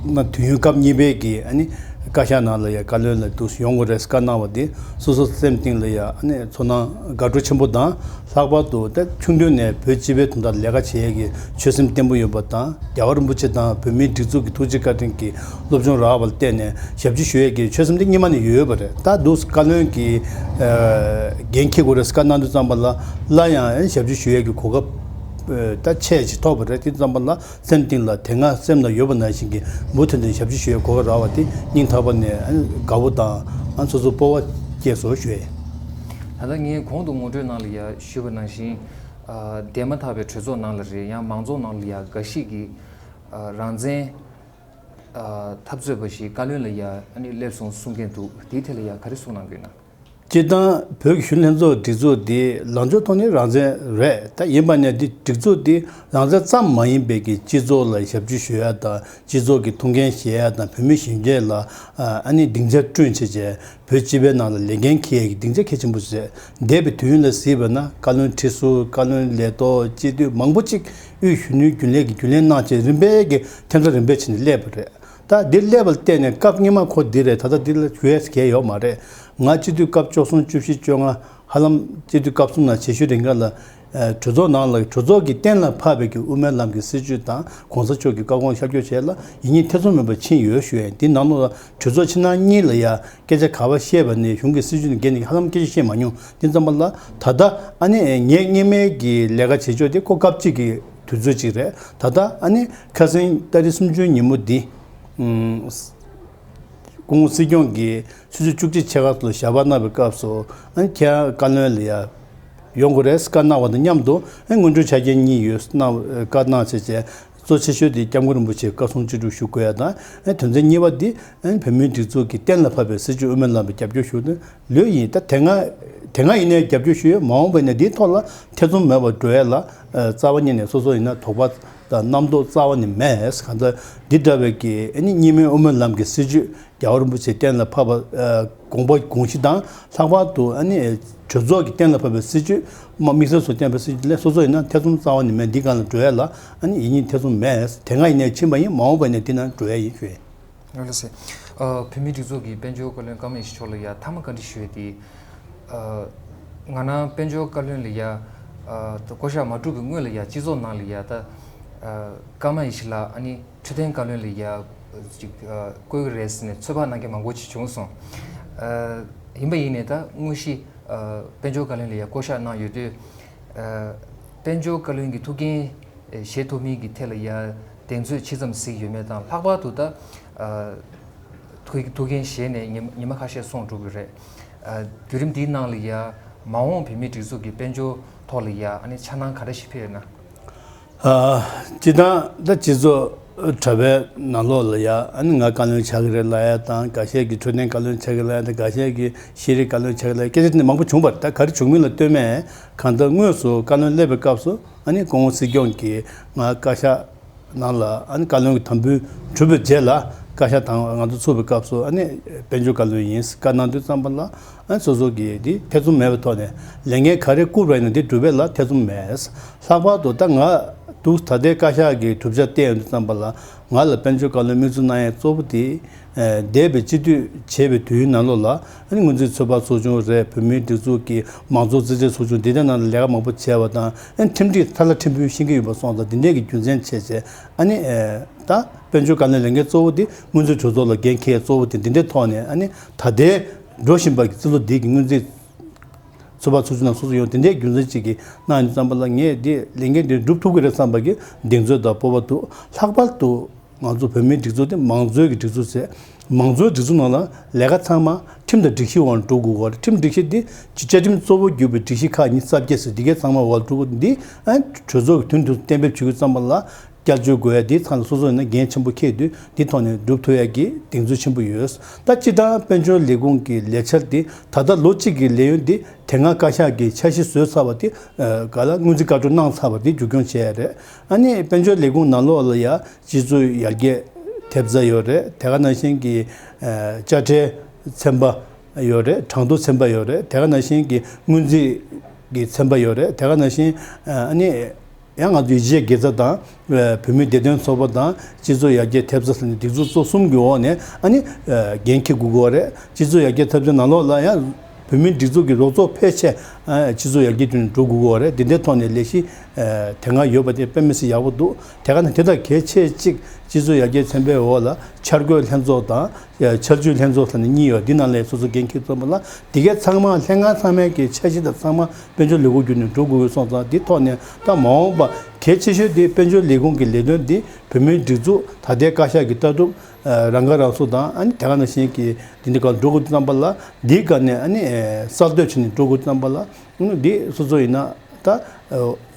ན་དུས་ཡུན་སྐབས་གཉིས་པའི་གི་ཨ་ནི་བཀའ་ཤག་ནང་ལ་ཡ་བཀའ་བློན་ལ་འདུག་ཡོང་དགོས་རེད་བཀའ་གནང་བ་དེ་སོ་སོ་སེམས་གཏིང་ལ་ཡ་ཨ་ནི་ཚོར་སྣང་དགའ་སྤྲོ་ཆེན་པོ་དང་། ལྷག་པར་དུ་ད་ཆུང་དུས་ནས་བོད་སྤྱི་པའི་དོན་དག་ལས་ཀ་བྱེད་ཡས་ཀྱི་ཆོད་སེམས་བརྟན་པོ་ཡོད་པ་དང་། རྒྱལ་བ་རིན་པོ་ཆེ་དང་བོད་མིའི་སྒྲིག་འཛུགས་ཀྱི་ཐུགས་རྗེ་བཀའ་དྲིན་གྱི་སློབ་སྦྱོང་རག་པ་ལ་བརྟེན་ནས་ཞབས་ཕྱི་ཞུ་ཡས་ཀྱི་ཆོད་སེམས་དེ་སྔོན་མ་ནས་ཡོད་ཡོད་པ་རེད། ད་འདུག་བཀའ་བློན་གྱི་འགན་འཁྱེར་དགོས་རེད་བཀའ་གནང་དུས་ཙམ་པ་ལ་སླར་ཡང་ཞབས་ཕྱི་ཞུ་ཡས་ཀྱི་གོ་སྐབས་ད་ཆེ་ཅིག་ཐོབ་པ་རེད། དེ་ཙམ་པ་ལ་སེམས་གཏིང་ལ་དེ་སྔ་སེམས་ལ་ཡོད་པ་ནང་བཞིན་གྱི་མུ་མཐུད་ནས་ཞབས་ཕྱི་ཞུ་ཡས་གོ་སྐབས་རག་པ་དེ་སྙིང་ཐག་པ་ནས་དགའ་པོ་དང་སོ་སོ་སྤོབས་པ་སྐྱེས་སོ་ཞུ་ཡས། ད་ལྟ་ངས་གོང་དུ་ངོ་སྤྲོད་ནང་ལ་ཡ་ཞུས་པ་ནང་བཞིན། ཨ། འདས་མ་ཐག་པའི་གྲོས་ཚོགས་ནང་ལ་རེད། ཡང་མང་ཚོགས་ནང་ལ་ཡ་འགའ་ཞིག་གིས། ཨ། རང་བཙན། ཨ། འཐབ་རྩོད་པ་ཞིག་བཀའ་བློན་ལ་ཡ་ཨ་ནི་སླེབས་སོང་གསུང་མཁན་འདུག་དེའི་ཐད་ལ་ཡ་ག་རེ་གསུང་གནང་གི་ཡོད་ན། སྤྱིར་བཏང་བོད་ཀྱི་གཞོན་ལྷན་ཚོགས་སྒྲིག་འཛུགས་འདི་ལངས་ཕྱོགས་ཐོག་ནས་རང་བཙན་རེད། ད་ཡིན་པ་ནས་འདི་སྒྲིག་འཛུགས་འདི་རང་བཙན་ཙམ་མ་ཡིན་པའི་གི་སྤྱི་ཚོགས་ལ་ཞབས་ཕྱི་ཞུ་ཡ་དང་། སྤྱི་ཚོགས་ཀྱི་ཐུགས་འགན་བཞེས་ཡ་དང་། བོད་མི་གཞོན་སྐྱེས་ལ་ཨ་ནི་སྡིངས་ཆ་བསྐྲུན་བྱས་བྱས། བོད་སྤྱི་པའི་ནང་ལ་ལས་འགན་འཁྱེར་ཡས་ཀྱི་སྡིངས་ཆ་གལ་ཆེན་པོ་ཞིག་རེད། འདས་པའི་དུས་ཡུན་ལ་གཟིགས་པ་ན་བཀའ་བློན་ཁྲི་ཟུར། བཀའ་བློན་ལས་ཐོག་སྤྱི་འཐུས་མང་པོ་ཅིག་དབུས་གཞོན་ནུའི་རྒྱུན་ལས་ཀྱི་རྒྱུན་ལས་གནང་བྱས་རིམ་པས་ཀྱི་ཐེབས་རྩ་རིམ་པས་བྱས་ནས་སླེབས་པ་རེད། ད་འདི་སླེབས་པ་ལ་བརྟེན་ནས་སྐབས་སྔོན་མ་ཁོ་འདི་རེད། ད་ལྟ་འདི་ལ་ཞུ་ཡས་གལ་ཡོད་མ་རེད། ང་སྤྱི་འཐུས་སྐབས་བཅུ་གསུམ་བཅུ་བཞི་བཅོ་ལྔ་ཧ་ལམ་སྤྱི་འཐུས་སྐབས་གསུམ་ནང་བྱེད་ཤུལ་རིང་ག་ལ། ཨ། གྲོས་ཚོགས་ནང་ལ་གྲོས་ཚོགས་ཀྱིས་གཏན་ལ་ཕབ་པའི་གི་དབུ་མའི་ལམ་གྱི་སྲིད་བྱུས་དང་གོང་ས་མཆོག་གི་བཀའ་དགོངས་ཤར་བསྐྱོད་བྱས་ལ་ཡིན་ཉིན་ཐེ་ཚོམ་མེད་པར་ཕྱིན་ཡོད་ཞུ་ཡས། འདི་ནང་ལོགས་ལ་གྲོས་ཚོགས་ཕྱི་ནང་གཉིས་ལ་ཡ་སྐད་ཆ་ག་པར་བཤད་པ་ནས་གཞུང་གི་སྲིད་བྱུས་ནས་འགལ་ནས་ཧ་ལམ་སྐད་ཆ་བཤད་མ་མྱོང་། དེ་ཙམ་པ་ལ་ད་ལྟ་ཨ་ནི་ངས་སྔོན་མའི་གི་ལས་ཀ་བྱེད་ཕྱོགས་དེ་ཁོ་སྐབས་གཅིག་གི་དུས་ཚོད་ཅིག་རེད། ད་ལྟ་ཨ་ནི་ཁ་སང་ཏ་རིག་སུམ་ཅུ་ཉིན་མོ་འདི། ཨུམ། སྐུ་ངོ་སྲིད་སྐྱོང་གིས་ཆུ་ཚོད་བཅུ་གཅིག་ཕྱེད་ཀ་ལ་ཞལ་པར་གནང་བའི་སྐབས་སུ། ཨ་ནི་ཁྱེད་རང་བཀའ་བློན་ལ་ཡ་ཡོང་དགོས་རེད་བཀའ་གནང་བ་དང་མཉམ་དུ། ཨ་ནི་སྔོན་འགྲོའི་ཆ་རྐྱེན་གཉིས་ཡོད་གནང་། བཀའ་གནང་བྱས་བྱས་གཙོ་ཆེ་ཤོས་དེ་སྐྱབས་མགོན་རིན་པོ་ཆེའི་བཀའ་གསུང་ཅི་སྒྲུབ་ཞུ་དགོས་ཡ་དང་། ཨ་ནི་དོན་ཚན་གཉིས་པ་འདི་ཨ་ནི་བོད་མིའི་སྒྲིག་འཛུགས་ཀྱི་གཏན་ལ་ཕབ་པའི་སྲིད་བྱུས་དབུ་མའི་ལམ་པའི་རྒྱབ་སྐྱོར་ཞུ་ནི་ལོས་ཡིན། ད་དེ་སྔ་དེ་སྔ་ཡིན་ནའི་རྒྱབ་སྐྱོར་ཞུ་ཡོད། མ་འོངས་པ་ཡིན་ན་འདིའི་ཐོག་ལ་ཐེ་ཚོམ་མེད་པར་འགྲོ་ཡ་ལ། ཨ། རྩ་བ་ཉིད་ནས་སོ་སོ་ཡིན་ན་དོགས་པ་དང་རྣམ་རྟོག་རྩ་བ་ནས་མེད། གང་ལྟར་འདི་འདྲ་བའི་གི་ཨ་ནི་གཉིས་སྨན་དབུ་མའི་ལམ་གྱི་སྲིད་བྱུས་རྒྱལ་བ་རིན་པོ་ཆེ་གཏན་ལ་ཕབ་པ། ཨ། དགོངས་པ་དགོངས་གཞི་དང་། ལྷག་པར་དུ་ཨ་ནི་གྲོས་ཚོགས་ཀྱི་གཏན་ལ་ཕབ་པའི་སྲིད་བྱུས། དམིགས་བསལ་ཚོ་བསྟན་པའི་སྲིད་བྱུས་ལས་སོ་སོ་ཡིན་ན་ཐེ་ཚོམ་རྩ་བ་ནས་མེད། འདི་སྒང་ལ་འགྲོ་ཡ་ལ་ཨ་ནི་ཡིན་ཉིན་ཐེ་ཚོམ་མེད། དེ་སྔ་ཡིན་ནའི་ཕྱིན་པ་ཡིན། མ་འོངས་པ་ཡིན་ནའི་འདི་ནང་འགྲོ་ཡ་ཡིན་ཞུ་ཡིན། ལགས་སེ། ཨ། བོད་མིའི་སྒྲིག་འཛུགས་ཀྱི་དཔལ་འབྱོར་བཀའ་བློན་ཀརྨ་ཡེ་ཤེས་མཆོག་ལ་ཡ་མཐའ་མ་བཀའ་འདྲི་ཞུ་ཡས་དེ། ཨ། ང་རང་དཔལ་འབྱོར་བཀའ་བློན་ལ་ཡ། ཨ། བསྐོ་བཞག་མ་གྲུབ་པའི་སྔོན་ལ་ཡ་སྤྱི་ཚོགས་ནང་ལ་ཡ་ད། ཨ། ཀརྨ་ཡེ་ཤེས་ལགས་ཨ་ནི་འཕྲོད་བསྟེན་བཀའ་བློན་ལ་ཡ་ཅིག་ཨ། བསྐོ་གི་རེད་ཟེར་ནས་ཚོད་དཔག་གནང་མཁན་མང་པོ་ཅིག་བྱུང་སོང་། ཨ། ཡིན་པ་ཡིན་ནའི་ད་དངོས་གཞི། ཨ། དཔལ་འབྱོར་བཀའ་བློན་ལ་ཡ་བསྐོ་བཞག་གནང་ཡོད་དུས། ཨ། དཔལ་འབྱོར་བཀའ་བློན་གྱི་ཐུགས་འགན་བཞེས་ཐུབ་མིན་གྱི་ཐད་ལ་ཡ་གདེང་ཚོད་ཇི་ཙམ་གཟིགས་ཡོད་མེད་དང་། ལྷག་པར་དུ་ད། ཨ། ཐུགས་ཐུགས་འགན་བཞེས་ནས་ཉི་ཉི་མ་ཁ་ཤས་སོང་འགྲོ་གི་རེད། ཨ། བརྒྱུད་རིམ་འདིའི་ནང་ལ་ཡ་མ་འོངས་བོད་མིའི་སྒྲིག་འཛུགས་ཀྱི་དཔལ་འབྱོར་ཐོག་ལ་ཡ་ཨ་ནི་འཆར་སྣང་ག་འདྲ་ཞིག་ཕེབས་ཡོད་ན། ཨ། སྤྱིར་བཏང་ད་སྤྱི་ཚོགས་དྲ་བའི་ནང་ལོགས་ལ་ཡ་ཨ་ནི་ང་བཀའ་བློན་ཆགས་ཀྱི་རེད་ལབ་ཡ་དང་། འགའ་ཤས་ཀྱིས་འཕྲོད་བསྟེན་བཀའ་བློན་ཆགས་ཀྱི་ལབ་ཡ་དང་། འགའ་ཤས་ཀྱིས་ཤེས་རིག་བཀའ་བློན་ཆགས་ཀྱི་ལབ་ཡ། སྐད་ཆ་དེ་འདྲ་མང་པོ་བྱུང་བ་རེད། ད་ག་རེ་བྱུང་མིན་ལ་ལྟོས་མེད། གང་ལྟར་དངོས་སུ་བཀའ་བློན་སླེབས་པའི་སྐབས་སུ་ཨ་ནི་སྐུ་ངོ་སྲིད་སྐྱོང་གིས་ང་བཀའ་ཤག་ནང་ལ་ཨ་ནི་བཀའ་བློན་གྱི་དམ་འབུལ་གྲུབ་པའི་རྗེས་ལ། བཀའ་ཤག་དང་ང་ཚོ་ཚུགས་པའི་སྐབས་སུ་ཨ་ནི་དཔལ་འབྱོར་བཀའ་བློན་ཡིན་བཀའ་གནང་དུས་ཙམ་པ་ལ། ཨ། སོ་སོ་གིས་འདི་ཐེ་ཚོམ་མེད་པའི་ཐོག་ནས་ལས་འགན་ག་རེ་བསྐུར་བ་ཡིན་ན་འདི་སྒྲུབ་པ་ལ་ཐེ་ཚོམ་མེད། ལྷག་པར་དུ་ད་ང་འདུག་ད་ལྟའི་བཀའ་ཤག་གི་གྲུབ་ཆ་བལྟས་ཡོང་དུས་ཙམ་པ་ལ། ང་ལ་དཔལ་འབྱོར་བཀའ་བློན་དམིགས་བསལ་གནང་ཡས་གཙོ་བོ་དེ། ཨ། འདས་པའི་སྤྱི་འཐུས་བྱས་པའི་དུས་ཡུན་ནང་ལོགས་ལ་ཨ་ནི་སྔོན་རྩིས་ཚོད་དཔག་ཚོགས་ཆུང་རེད། བོད་མིའི་སྒྲིག་འཛུགས་ཀྱི་མང་གཙོ་རྩིས་ཁྲའི་ཚོགས་ཆུང་འདི་འདྲའི་ནང་ལ་ལས་ཀ་མང་པོ་བྱས་པ་དང་། ཨ་ནི་ཁྲིམས་སྒྲིག་ཐ་ལ་ཕྲན་བུ་ཤེས་ཀྱི་ཡོད་པ་སོང་ཙང་། འདི་འདྲས་ཀྱི་རྒྱུ་མཚན་བྱས་བྱས་ཨ་ནི། ཨ། ད་དཔལ་འབྱོར་བཀའ་བློན་ལས་འགན་གཙོ་བོ་དེ་སྔོན་རྩིས་གྲོས་ཚོགས་ལ་འགན་འཁྱེར་གཙོ་བོ་དེ་འདི་འདྲའི་ཐོག་ནས། ཨ་ནི་ད་ལྟའི་འགྲོ་བཞིན་པ་གི་རྩིས་ལོ་འདི་གི་སྔོན་རྩིས་ཚོད་དཔག་ཚོགས་ཆུང་ནང་སོ་སོ་ཡོང་། དེ་འདྲའི་རྒྱུ་མཚན་ཅིག་གིས་གནང་ཡོང་དུས་ཙམ་པ་ལ། ངས་འདི་ལས་འགན་འདི་སྒྲུབ་ཐུབ་ཀྱི་རེད་བསམ་པ་གི་གདེང་ཚོད་དང་སྤོབས་པ་འདུག་ལྷག་པར་དུ་ ང་ཚོ་བོད་མིའི་སྒྲིག་འཛུགས་དེ་མང་གཙོའི་གི་སྒྲིག་འཛུགས་ཟེར། མང་གཙོའི་སྒྲིག་འཛུགས་ནང་ལ་ལས་ཀ་ཚང་མ་ཁྲིམས་དང་སྒྲིག་གཞི་འོག་ལ་འགྲོ་དགོས་ཀྱི་རེད། ཁྲིམས་སྒྲིག་གཞི་དེ་བཅའ་ཁྲིམས་གཙོ་བོ་གྱུར་པའི་སྒྲིག་གཞི་ཁག་ཉི་ཤུ་རྩ་བརྒྱད་ཟེར་འདི་གའི་ཚང་མ་འོག་ལ་འགྲོ་དགོས། འདི་ཨ་གྲོས་ཚོགས་ཀྱི་དོན་དུ་གཏན་འབེབས་བྱེད་དགོས་བསམ་པ་ལ་བསྐྱར་བཅོས་དགོས་ཡ་འདི་ཚང་ལ་སོ་སོ་ཡིན་ན་འགན་ཆེན་པོ་འཁྱེར་དུས་འདི་ཐོག་ནས་སྒྲུབ་ཐུབ་ཡ་གི་གདེང་ཚོད་ཆེན་པོ་ཡོད། ད་སྤྱིར་བཏང་དཔལ་འབྱོར་ལས་ཁུངས་ཀྱི་ལས་འཆར་འདི་ད་ལྟ་ལོ་གཅིག་གི་ལས་ཡུན་འདི་དེ་སྔ་བཀའ་ཤག་གིས་འཆར་གཞི་བཟོས་ཚར་བ་འདི་ག་ལ་སྔོན་རྩིས་བཀའ་འཁྲོལ་གནང་ཚར་བ་འདི་མཇུག་སྐྱོང་བྱས་ཡ་རེད། ཨ་ནི་དཔལ་འབྱོར་ལས་ཁུངས་ནང་ལོགས་ལ་ཡ་སྤྱི་ཚོགས་ཡར་རྒྱས་ཐེབས་རྩ་ཡོད་རེད། དེ་ག་ནང་བཞིན་གྱི་ཨ་དཔྱ་ཁྲལ་ཚན་པ་ཡོད་རེད། གྲངས་ཐོ་ཚན་པ་ཡོད་རེད། དེ་ག་ནང་བཞིན་གྱི་སྔོན་རྩིས་ཀྱི་ཚན་པ་ཡོད་རེད། དེ་ག་ནང་བཞིན་ཨ་ནི་ཡང་ང་ཚོ་ཡིད་ཆེས་དགེ་རྩ་དང་བོད་མིའི་བདེ་དོན་ཚོགས་པ་དང་སྤྱི་ཚོགས་ཡར་རྒྱས་ཐེབས་རྩ་ཟེར་ནས་སྒྲིག་འཛུགས་གཙོ་གསུམ་གྱི་འོག་ནས་ཨ་ནི་འགན་འཁྱེར་དགོས་ཀྱི་ཡོད་རེད། སྤྱི་ཚོགས་ཡར་རྒྱས་ཐེབས་རྩའི་ནང་ལོགས་ལ་ཡང་བོད་མིའི་སྒྲིག་འཛུགས་ཀྱི་རོགས་ཚོགས་ཕལ་ཆེར་ཨ་སྤྱི་ཚོགས་ཡར་རྒྱས་དོན་འགྲོ་དགོས་ཀྱི་ཡོད་རེད། འདི་འདྲའི་ཐོག་ནས་ལས་གཞི་ཨ་དེ་སྔ་ཡོད་པ་དེ་དཔེ་མི་སྲིད་ཡག་པོ་འདུག་དེ་ག་ནས་དེ་དང་གལ་ཆེ་གཅིག་སྤྱི་ཚོགས་ཡར་རྒྱས་ཚན་པའི་འོག་ལ་འཆར་འགོད་ལྷན་ཚོགས་དང་ཨ་འཆར་ཇུས་ལྷན་ཚོགས་ཟེར་ནས་གཉིས་ཡོད། འདི་ནང་ལ་སོ་སོ་འགན་འཁྱེར་ཚུགས་པ་ལ་འདི་གའི་ཚང་མ་ལྷན་ཁང་ཚང་མའི་གི་འཆར་གཞི་དང་ཚང་མ་དཔལ་འབྱོར་ལས་ཁུངས་བརྒྱུད་ནས་འགྲོ་དགོས་ཀྱི་སོང་ཙང་འདི་ཐོག་ནས་ད་མ་འོངས་པ་གལ་ཆེ་ཤོས་འདི་དཔལ་འབྱོར་ལས་ཁུངས་ཀྱི་ལས་དོན་འདི་བོད་མིའི་སྒྲིག་འཛུགས་ད་ལྟའི་བཀའ་ཤག་གི་ལྟ་གྲུབ་ཨ་རང་ཁ་རང་གསོ་དང་ཨ་ནི་དེ་ག་ནང་བཞིན་གྱི་འདི་འདི་ག་འགྲོ་དགོས་བསམ་པ་ལ་འདིའི་སྒང་ནས་ཨ་ནི་ཨ་གསར་གཏོད་བྱས་ནས་འགྲོ་དགོས་བསམ་པ་ལ་ཨ་ནི་འདི་སོ་སོ་ཡིན་ན་ད་ཨ་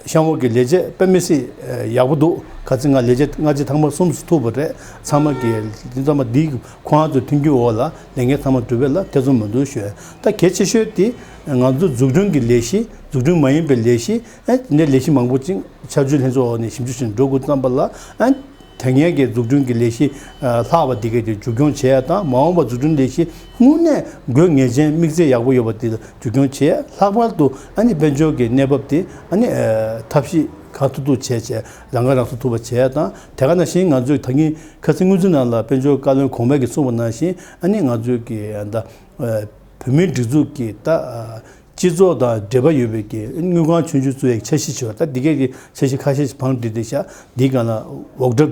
གཤམ་འོག་གི་ལས་བྱེད་དཔེ་མི་སྲིད་ཨ་ཡག་པོ་འདུག་ཁ་སང་ང་ལས་བྱེད་སྔ་རྗེས་ཐེངས་མ་གསུམ་ཐུག་པ་རེད། ཚང་མ་གི་འདི་ཚང་མ་འདི་ཁོང་ཚོ་མཐུན་འགྱུར་འོག་ལ་ལས་འགན་ཚང་མ་སྒྲུབ་པ་ལ་ཐེ་ཚོམ་མི་འདུག་ཞུ། ད་གལ་ཆེ་ཤོས་དེ་ང་ཚོ་འཛུགས་སྐྲུན་གྱི་ལས་གཞི་འཛུགས་སྐྲུན་མ་ཡིན་པའི་ལས་གཞི་ཨ་འདི་ལས་གཞི་མང་པོ་ཅིག་འཆར་ཇུས་ལྷན་ཚོགས་འོག་ནས་ཞིབ་འཇུག་བྱས་ནས་འགྲོ་དགོས་བསམ་པ་ལ་ཨ། དེ་སྔའི་གི་འཛུགས་སྐྲུན་གྱི་ལས་གཞི་ཨ་ལྷག་པ་འདི་གའི་དེ་མཇུག་སྐྱོང་བྱེད་ཡ་དང་མ་འོངས་པ་འཛུགས་སྐྲུན་ལས་གཞི་དངོས་གནས་དགོས་ངེས་ཅན་དམིགས་ཚད་ཡག་པོ་ཡོད་པ་དེ་མཇུག་སྐྱོང་བྱེད་ཡ། ལྷག་པར་དུ་ཨ་ནི་དཔལ་འབྱོར་གྱི་གནས་བབ་དེ་ཨ་ནི་ཨ་ཐབས་ཤེས་གང་ཐུབ་ཐུབ་བྱས་བྱས་རང་ཁ་རང་གསོ་ཐུབ་པ་བྱེད་ཡ་དང་། དེ་ག་ནང་བཞིན་ང་ཚོས་ད་གིན་ཁ་སང་སྔོན་རྩིས་ནང་ལ་དཔལ་འབྱོར་བཀའ་བློན་གོང་མས་ཀྱིས་གསུངས་པ་ནང་བཞིན་ཨ་ནི་ང་ཚོས་ཀྱི་ཨ་ད་ཨ་བོད་མིའི་སྒྲིག་འཛུགས་ཀྱི་ད་ཨ་སྤྱི་ཚོགས་དང་འབྲེལ་བ་ཡོད་པའི་གི་དངུལ་ཁང་ཆུང་ཆུང་བཙུགས་ཡའི་འཆར་གཞི་བྱས་པ། ད་འདི་གའི་གི་འཆར་གཞི་ཁ་ཤས་ཤིག་བང་བསྒྲིགས་བསྡད་ཤག་འདིའི་སྒང་ལ་འོག་སྒྲབ་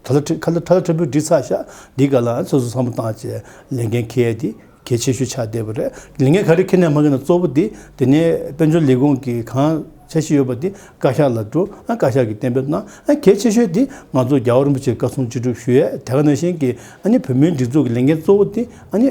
ཐ་ལ་ཁ་ལ་ཐ་ལ་ཁྲ་བུ་བསྒྲིགས་ཚར་ཤག་འདིའི་སྒང་ལ་སོ་སོ་བསམ་བློ་བཏང་བྱས་ལས་འགན་འཁྱེར་ཡ་དེ་གལ་ཆེ་ཤོས་ཆགས་བསྡད་པ་རེད། ལས་འགན་ག་རེ་འཁྱེར་ན་མ་འཁྱེར་ན་གཙོ་བོ་དེ་དེ་ནས་དཔལ་འབྱོར་ལས་ཁུངས་ཀྱི་གང་འཆར་གཞི་ཡོད་པ་དེ་བཀའ་ཤག་ལ་འགྲོ། ཨ་བཀའ་ཤག་གིས་གཏན་འབེབས་གནང་། ཨ་གལ་ཆེ་ཤོས་དེ་ང་ཚོ་རྒྱལ་བ་རིན་པོ་ཆེར་བཀའ་གསུང་ཅི་སྒྲུབ་ཞུ་ཡས། དེ་ག་ནང་བཞིན་གྱི་ཨ་ནི་བོད་མིའི་སྒྲིག་འཛུགས་ཀྱི་ལས་འགན་གཙོ་བོ་དེ་ཨ་ནི་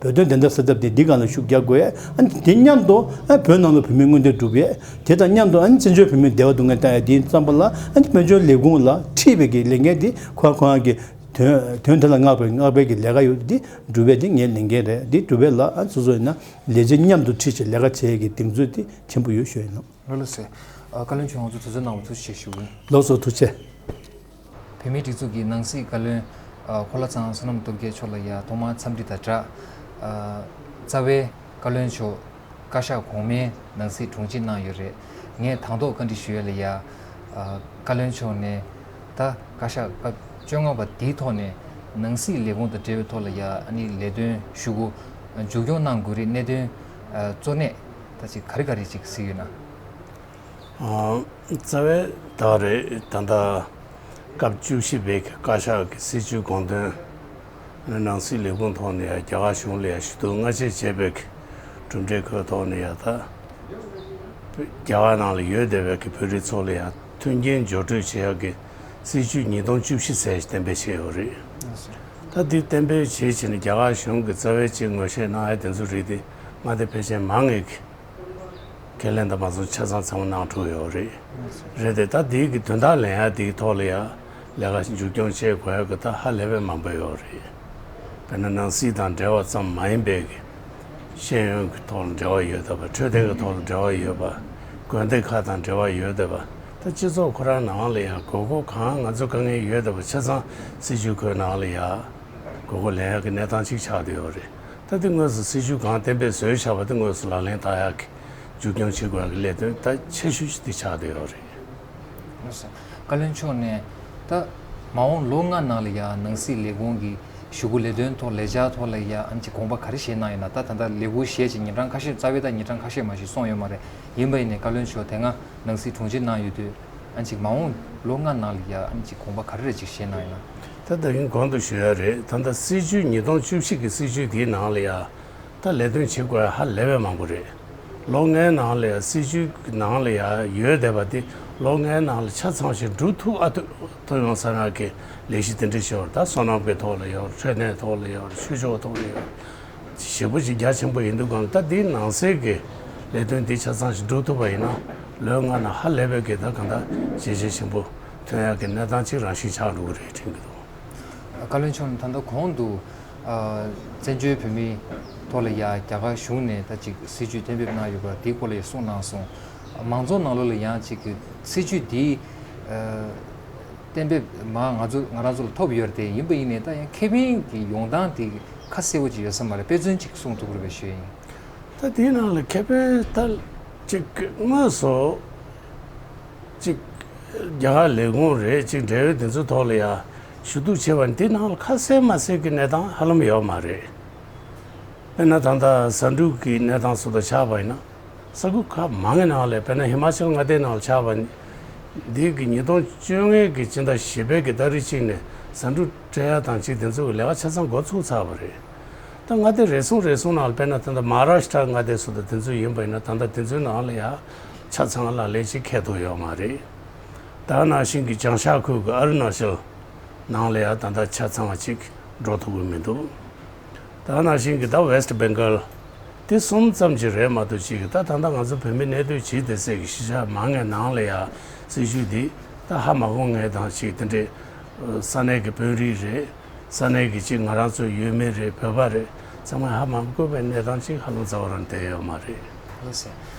བོད་དོན་བདེན་མཐའ་གསལ་ཐབས་དེ་འདི་སྒང་ལ་ཤུགས་རྒྱག་དགོས་ཡས། ཨ་ནི་དེ་མཉམ་དུ་ཨ་བོད་ནང་ལ་བོད་མིའི་མངོན་འདོད་སྒྲུབ་ཡས། དེ་དང་མཉམ་དུ་ཨ་ནི་བཙན་བྱོལ་བོད་མིའི་བདེ་བ་སྡུག་བསྔལ་བཏང་ཡས་དེ་ཡིན་བསམ་པ་ལ་ཨ་ནི་དཔལ་འབྱོར་ལས་ཁུངས་ལ་ཁྲིད་པའི་གི་ལས་འགན་དེ་ཁོ་རང་ཁོ་རང་གི་དོན་དོན་དེ་ལ་བསྔགས་པའི་བསྔགས་པའི་གི་ལས་ཀ་ཡོད་དེ་སྒྲུབ་ཡས་དེ་ངའི་ལས་འགན་རེད། དེ་སྒྲུབ་ཡས་ལ་ཨ་ནི་སོ་སོ་ཡིན་ན་ལས་བྱེད་མཉམ་དུ་ཁྲིད་བྱས་ལས་ཀ་བྱེད་ཡས་ཀྱི་གདེང་ཚོད་དེ་ཆེན་པོ་ཡོད་ཞུ་ཡིན་ནམ། ལགས་ལགས་སེ། ཨ་བཀའ་བློན་མཆོག་ང་ཚོ་དུས་ཚོད་གནང་བ་ཐུགས་རྗེ་ཆེ་ཞུ་གི་ཡིན། ལགས་སོ་ཐུགས་རྗེ་ཆེ། བོད་མིའི་སྒྲིག་འཛུགས་ཀྱི་ནང་སྲིད་བཀའ་བློན་ཨ་འཁོར་ལྷ་ཚང་བསོད་ནམས་སྟོབས་རྒྱལ་མཆོག་ལ་ཡ་ཐོག་མར་འཚམས་འདྲི་དང་སྦྲགས་ཨ་རྩ་བའི་བཀའ་བློན་མཆོག་བཀའ་ཤག་གོང་མའི་ནང་སྲིད་དྲུང་ཆེ་གནང་ཡོད་རེད། ངས་དང་ཐོག་བཀའ་འདྲི་ཞུ་ཡ་ལ་ཡ་ཨ་བཀའ་བློན་མཆོག་ནས་ད་བཀའ་ཤག་སྐབས་བཅོ་ལྔ་པ་འདིའི་ཐོག་ནས་ནང་སྲིད་ལས་ཁུངས་དང་འབྲེལ་བའི་ཐོག་ལ་ཡ་ཨ་ནི་ལས་དོན་ཞུ་སྒོ་མཇུག་སྐྱོང་གནང་དགོས་རིགས་གནད་དོན་ཨ་གཙོ་གནད་ད་ཅིག་ག་རེ་ག་རེ་ཅིག་གཟིགས་ཡོད་ན། ཨ་རྩ་བའི་ད་རེད། ད་ལྟ་སྐབས་བཅུ་བཞི་པའི་བཀའ་ཤག་གི་སྲིད་བྱུས་དགོངས་དོན་ནང་སྲིད་ལས་ཁུངས་ཐོག་ནས་ཡང་རྒྱ་གར་གཞུང་ལ་ཡང་ཞུ་གཏུག་སྔ་རྗེས་བྱས་པའི་གྲུབ་འབྲས་ཁག་ཐོག་ནས་ཡང་ད་རྒྱ་གར་ནང་ལ་ཡོད་བསྡད་པའི་གི་བོད་རིགས་ཚོ་ལ་ཡང་མཐུན་རྐྱེན་སྦྱོར་སྤྲོད་བྱེད་ཡག་གི་སྲིད་བྱུས་ཉིས་སྟོང་བཅུ་བཞི་ཟེར་ཞིག་གཏན་འབེབས་བྱས་ཡོད་རེད། ད་འདི་གཏན་འབེབས་བྱས་བྱས་ནས་རྒྱ་གར་གཞུང་གི་རྩ་བའི་ཆེད་ངོས་བཞེས་གནང་ཡ་དེ་ཚོ་རིགས་དེ་མངའ་སྡེ་ཕལ་ཆེར་མང་ངེས་ཀྱི་ཁས་ལེན་དང་མ་སོང་ཆ་ཚང་ཚང་མ་གནང་གྲུབ་ཡོད་རེད། རེད་དེ་ད་འདི་གི་དོན་དག་ལེན་ཡ་འདིའི་ཐོག་ལ་ཡ་ལས་ཀ་མཇུག་སྐྱོང་བྱེད་དགོས་ཡ་གི་ད་ཧ་ལས་པའི་མང་པོ་ཡོད་རེད། དཔེར་ན་ནང་སྲིད་དང་འབྲེལ་བ་ཙམ་མ་ཡིན་པའི་གི་ཤེས་ཡོན་གྱི་ཐོག་ལ་འབྲེལ་བ་ཡོད་བསྡད་པ། འཕྲོད་བསྟེན་གྱི་ཐོག་ལ་འབྲེལ་བ་ཡོད་པ། དགོན་སྡེ་ཁག་དང་འབྲེལ་བ་ཡོད་བསྡད་པ། ད་སྤྱི་ཚོགས་ཁོ་རང་ནང་ལ་ཡང་དགོས་མཁོ་གང་ང་ཚོ་དཀའ་ངལ་ཡོད་བསྡད་པ་ཆ་ཚང་སྲིད་བྱུས་ཁོའི་ནང་ལ་ཡང་དགོས་མཁོ་ལེན་ཡག་གི་གནས་སྟངས་ཅིག་ཆགས་བསྡད་ཡོད་རེད། ད་དེ་དངོས་སུ་སྲིད་བྱུས་གང་གཏན་འབེབས་བཟོས་བཞག་པ་དེ་དངོས་སུ་ལག་ལེན་བསྟར་ཡག་གི་མཇུག་སྐྱོང་བྱེད་དགོས་ཡག་གི་ལས་དོན་ད་ཆེ་ཤོས་ཅིག་དེ་ཆགས་བསྡད་ཡོད་རེད། ལགས་སོ། བཀའ་བློན་མཆོག་ནས་ད་མ་འོངས་ལོ་ལྔ་ནང་ལ་ཡ་ནང་སྲིད་ལས་ཁུངས་ཀྱི་ཞུ་སྒོ་ལས་དོན་ཐོག་ལས་འཆར་ཐོག་ལ་ཡ་ཨ་ནི་ཅིག་དགོངས་པ་ག་རེ་བཞེས་གནང་ཡོད་ན། ད་ད་ལྟ་ལས་འགུལ་བཞེས་བྱས་ཉིན་གྲངས་ཁ་ཤས་རྩ་བའི་ད་ཉིན་གྲངས་ཁ་ཤས་མ་ཞིག་སོང་ཡོད་མ་རེད། ཡིན་པ་ཡིན་ནའི་བཀའ་བློན་མཆོག་དེ་སྔ་ནང་སྲིད་དྲུང་ཆེ་གནང་ཡོད་དུས་ཨ་ནི་ཅིག་མ་འོངས་ལོ་ལྔ་ནང་ལ་ཡ་ཨ་ནི་ཅིག་དགོངས་པ་ག་རེ་རེ་ཅིག་བཞེས་གནང་ཡོད་ན། ད་ད་གིན་གོང་དུ་ཞུ་ཡ་རེད། ད་ལྟ་སྲིད་བྱུས་ཉིས་སྟོང་བཅུ་བཞི་གི་སྲིད་བྱུས་དེའི་ནང་ལ་ཡ་ད་ལས་དོན་བྱེད་དགོས་ཡ་ཧ་ལས་པའི་མང་པོ་རེད། ལོ་ལྔའི་ནང་ལ་ཡ་སྲིད་བྱུས་ནང་ལ་ཡ་ཡོད་བསྡད་པ་དེ་ ལོ་ལྔའི་ནང་ལ་ཆ་ཚང་ཞིག་འགྲུབ་ཐུབ་ཨ་ཐུབ་ཐུབ་ཡོང་ས་ང་གི་ལས་གཞི་དེ་འདྲ་ཞིག་ཡོད་རེད། ད་སོ་ནམ་གྱི་ཐོག་ལ་ཡོད་རེད། འཕྲོད་བསྟེན་ཐོག་ལ་ཡོད་རེད། ཆོས་ཕྱོགས་ཐོག་ལ་ཡོད་རེད། ཞེ་པོ་ཅིག་རྒྱ་ཆེན་པོ་ཡིན་དུས་གང་ལ་ད་འདིའི་ནང་གསེས་ཀྱི་ལས་དོན་འདི་ཆ་ཚང་ཞིག་འགྲུབ་ཐུབ་པ་ཡིན་ན་ལོའི་ལྔ་ནང་ཧ་ལས་པའི་གི་ད་གང་ལྟར་བྱས་རྗེས་ཆེན་པོ་ཐོན་ཡག་གི་གནས་སྟངས་ཅིག་རང་བཞིན་ཆགས་འགྲོ་གི་རེད་དྲན་གྱི་འདུག་བཀའ་བློན་མཆོག་ནས་ད་ལྟ་གོང་དུ་ཨ་བཙན་བྱོལ་བོད་མིའི་ཐོག་ལ་ཡ་རྒྱ་གར་གཞུང་ནས་ད་ཅིག་སྲིད་ཇུས་གཏན་འབེབས་གནང་ཡོད་པ་དེའི་སྐོར་ལ་ཡ་གསུངས་གནང་སོང་། མང་ཚོགས་ནང་ལོགས་ལ་ཡང་ཅིག་གི་སྲིད་ཇུས་འདི་ཨ་གཏན་འབེབས་མ་ང་ཚོ་ང་རང་ཚོ་ལ་ཐོབ་ཡོད་རེད་དེ། ཡིན་པ་ཡིན་ནའི་ད་ཡང་ཁེ་ཕན་གྱི་ཡོང་སྟངས་དེ་ཁ་གསལ་པོ་ཅིག་ཡོད་ས་མ་རེད། དཔེ་མཚོན་ཅིག་གསུང་ཐུབ་ཀྱི་རེད་པས་ཞུ་ཡ་ཡིན། ད་དེའི་ནང་ལ་ཁེ་ཕན་ད་ཅིག་དངོས་སུ་ཅིག་རྒྱ་གར་ལས་ཁུངས་རེད་ཅིག་འབྲེལ་ཡོད་དེ་ཚོའི་ཐོག་ལ་ཡ་ཞུ་གཏུག་བྱས་པ་ནི་དེའི་ནང་ལ་ཁ་གསལ་མ་གསལ་གྱི་གནས་སྟངས་ཧ་ལམ་ཡོད་མ་རེད། དཔེར་ན་ད་ལྟ་ཟ་འབྲུ་གི་གནས་སྟངས་སུ་ད་ཆགས་པ་ཡིན་ན་ས་ཁུལ་ཁག་མང་གི་ནང་ལ་དཔེར་ན་ཧི་མ་ཅལ་མངའ་སྡེའི་ནང་ལ་ཆགས་པ་ཡིན། འདི་གི་ཉིས་སྟོང་བཅོ་ལྔ་གི་སྤྱི་ཟླ་བཞི་པའི་གི་ཏ་རིག་གཅིག་ནས་ཟ་འབྲུ་སྤྲད་ཡ་དང་ཅིག་དེ་ཚོ་གི་ལས་ཀ་ཆ་ཚང་འགོ་ཚུགས་ཚར་བ་རེད། ད་མངའ་སྡེ་རེ་ཟུང་རེ་ཟུང་ནང་ལ་དཔེར་ན་ད་ལྟ་མ་ཧཱ་རཱ་ཤི་ཏྲ་མངའ་སྡེ་སུ་དང་དེ་ཚོ་ཡིན་པ་ཡིན་ན་ད་ལྟ་དེ་ཚོའི་ནང་ལ་ཡ་ཆ་ཚང་ལ་ལས་ཅིག་འཁེལ་ཐུབ་ཡོད་མ་རེད། ད་ནང་བཞིན་གྱི་བྱང་ཤར་ཁུལ་གྱི་ཨ་རུ་ན་ཅལ་ནང་ལ་ཡ་ད་ལྟ་ཆ་ཚང་བ་ཅིག་འགྲོ་ཐུབ་ཀྱི་མི་འདུག་ད་ནང་བཞིན་གྱི་ད་ཝེ་སི་ཊི་བེང་གལ་དེ་གསུམ་ཙམ་ཅིག་རེད་མ་གཏོགས་ཅིག་ད་ད་ལྟ་ང་ཚོ་བོད་མི་གནས་སྡོད་བྱེད་བསྡད་སའི་གི་གཞིས་ཆགས་མང་ངེས་ནང་ལ་ཡ་སྲིད་ཇུས་འདི་ད་ཧ་མ་གོ་མཁན་དང་ཅིག་དེ་འདྲའི་ས་གནས་ཀྱི་དཔོན་རིགས་རེད། ས་གནས་ཀྱི་ཅིག་ང་རང་ཚོ་ཡུལ་མི་རེད། བོད་པ་རེད། ཚང་མས་ཧ་མ་གོ་བའི་གནས་སྟངས་ཅིག་ཧ་ལམ་རྩ་བ་རང་བསྡད་ཡོད་མ་རེད། ལགས་སོ།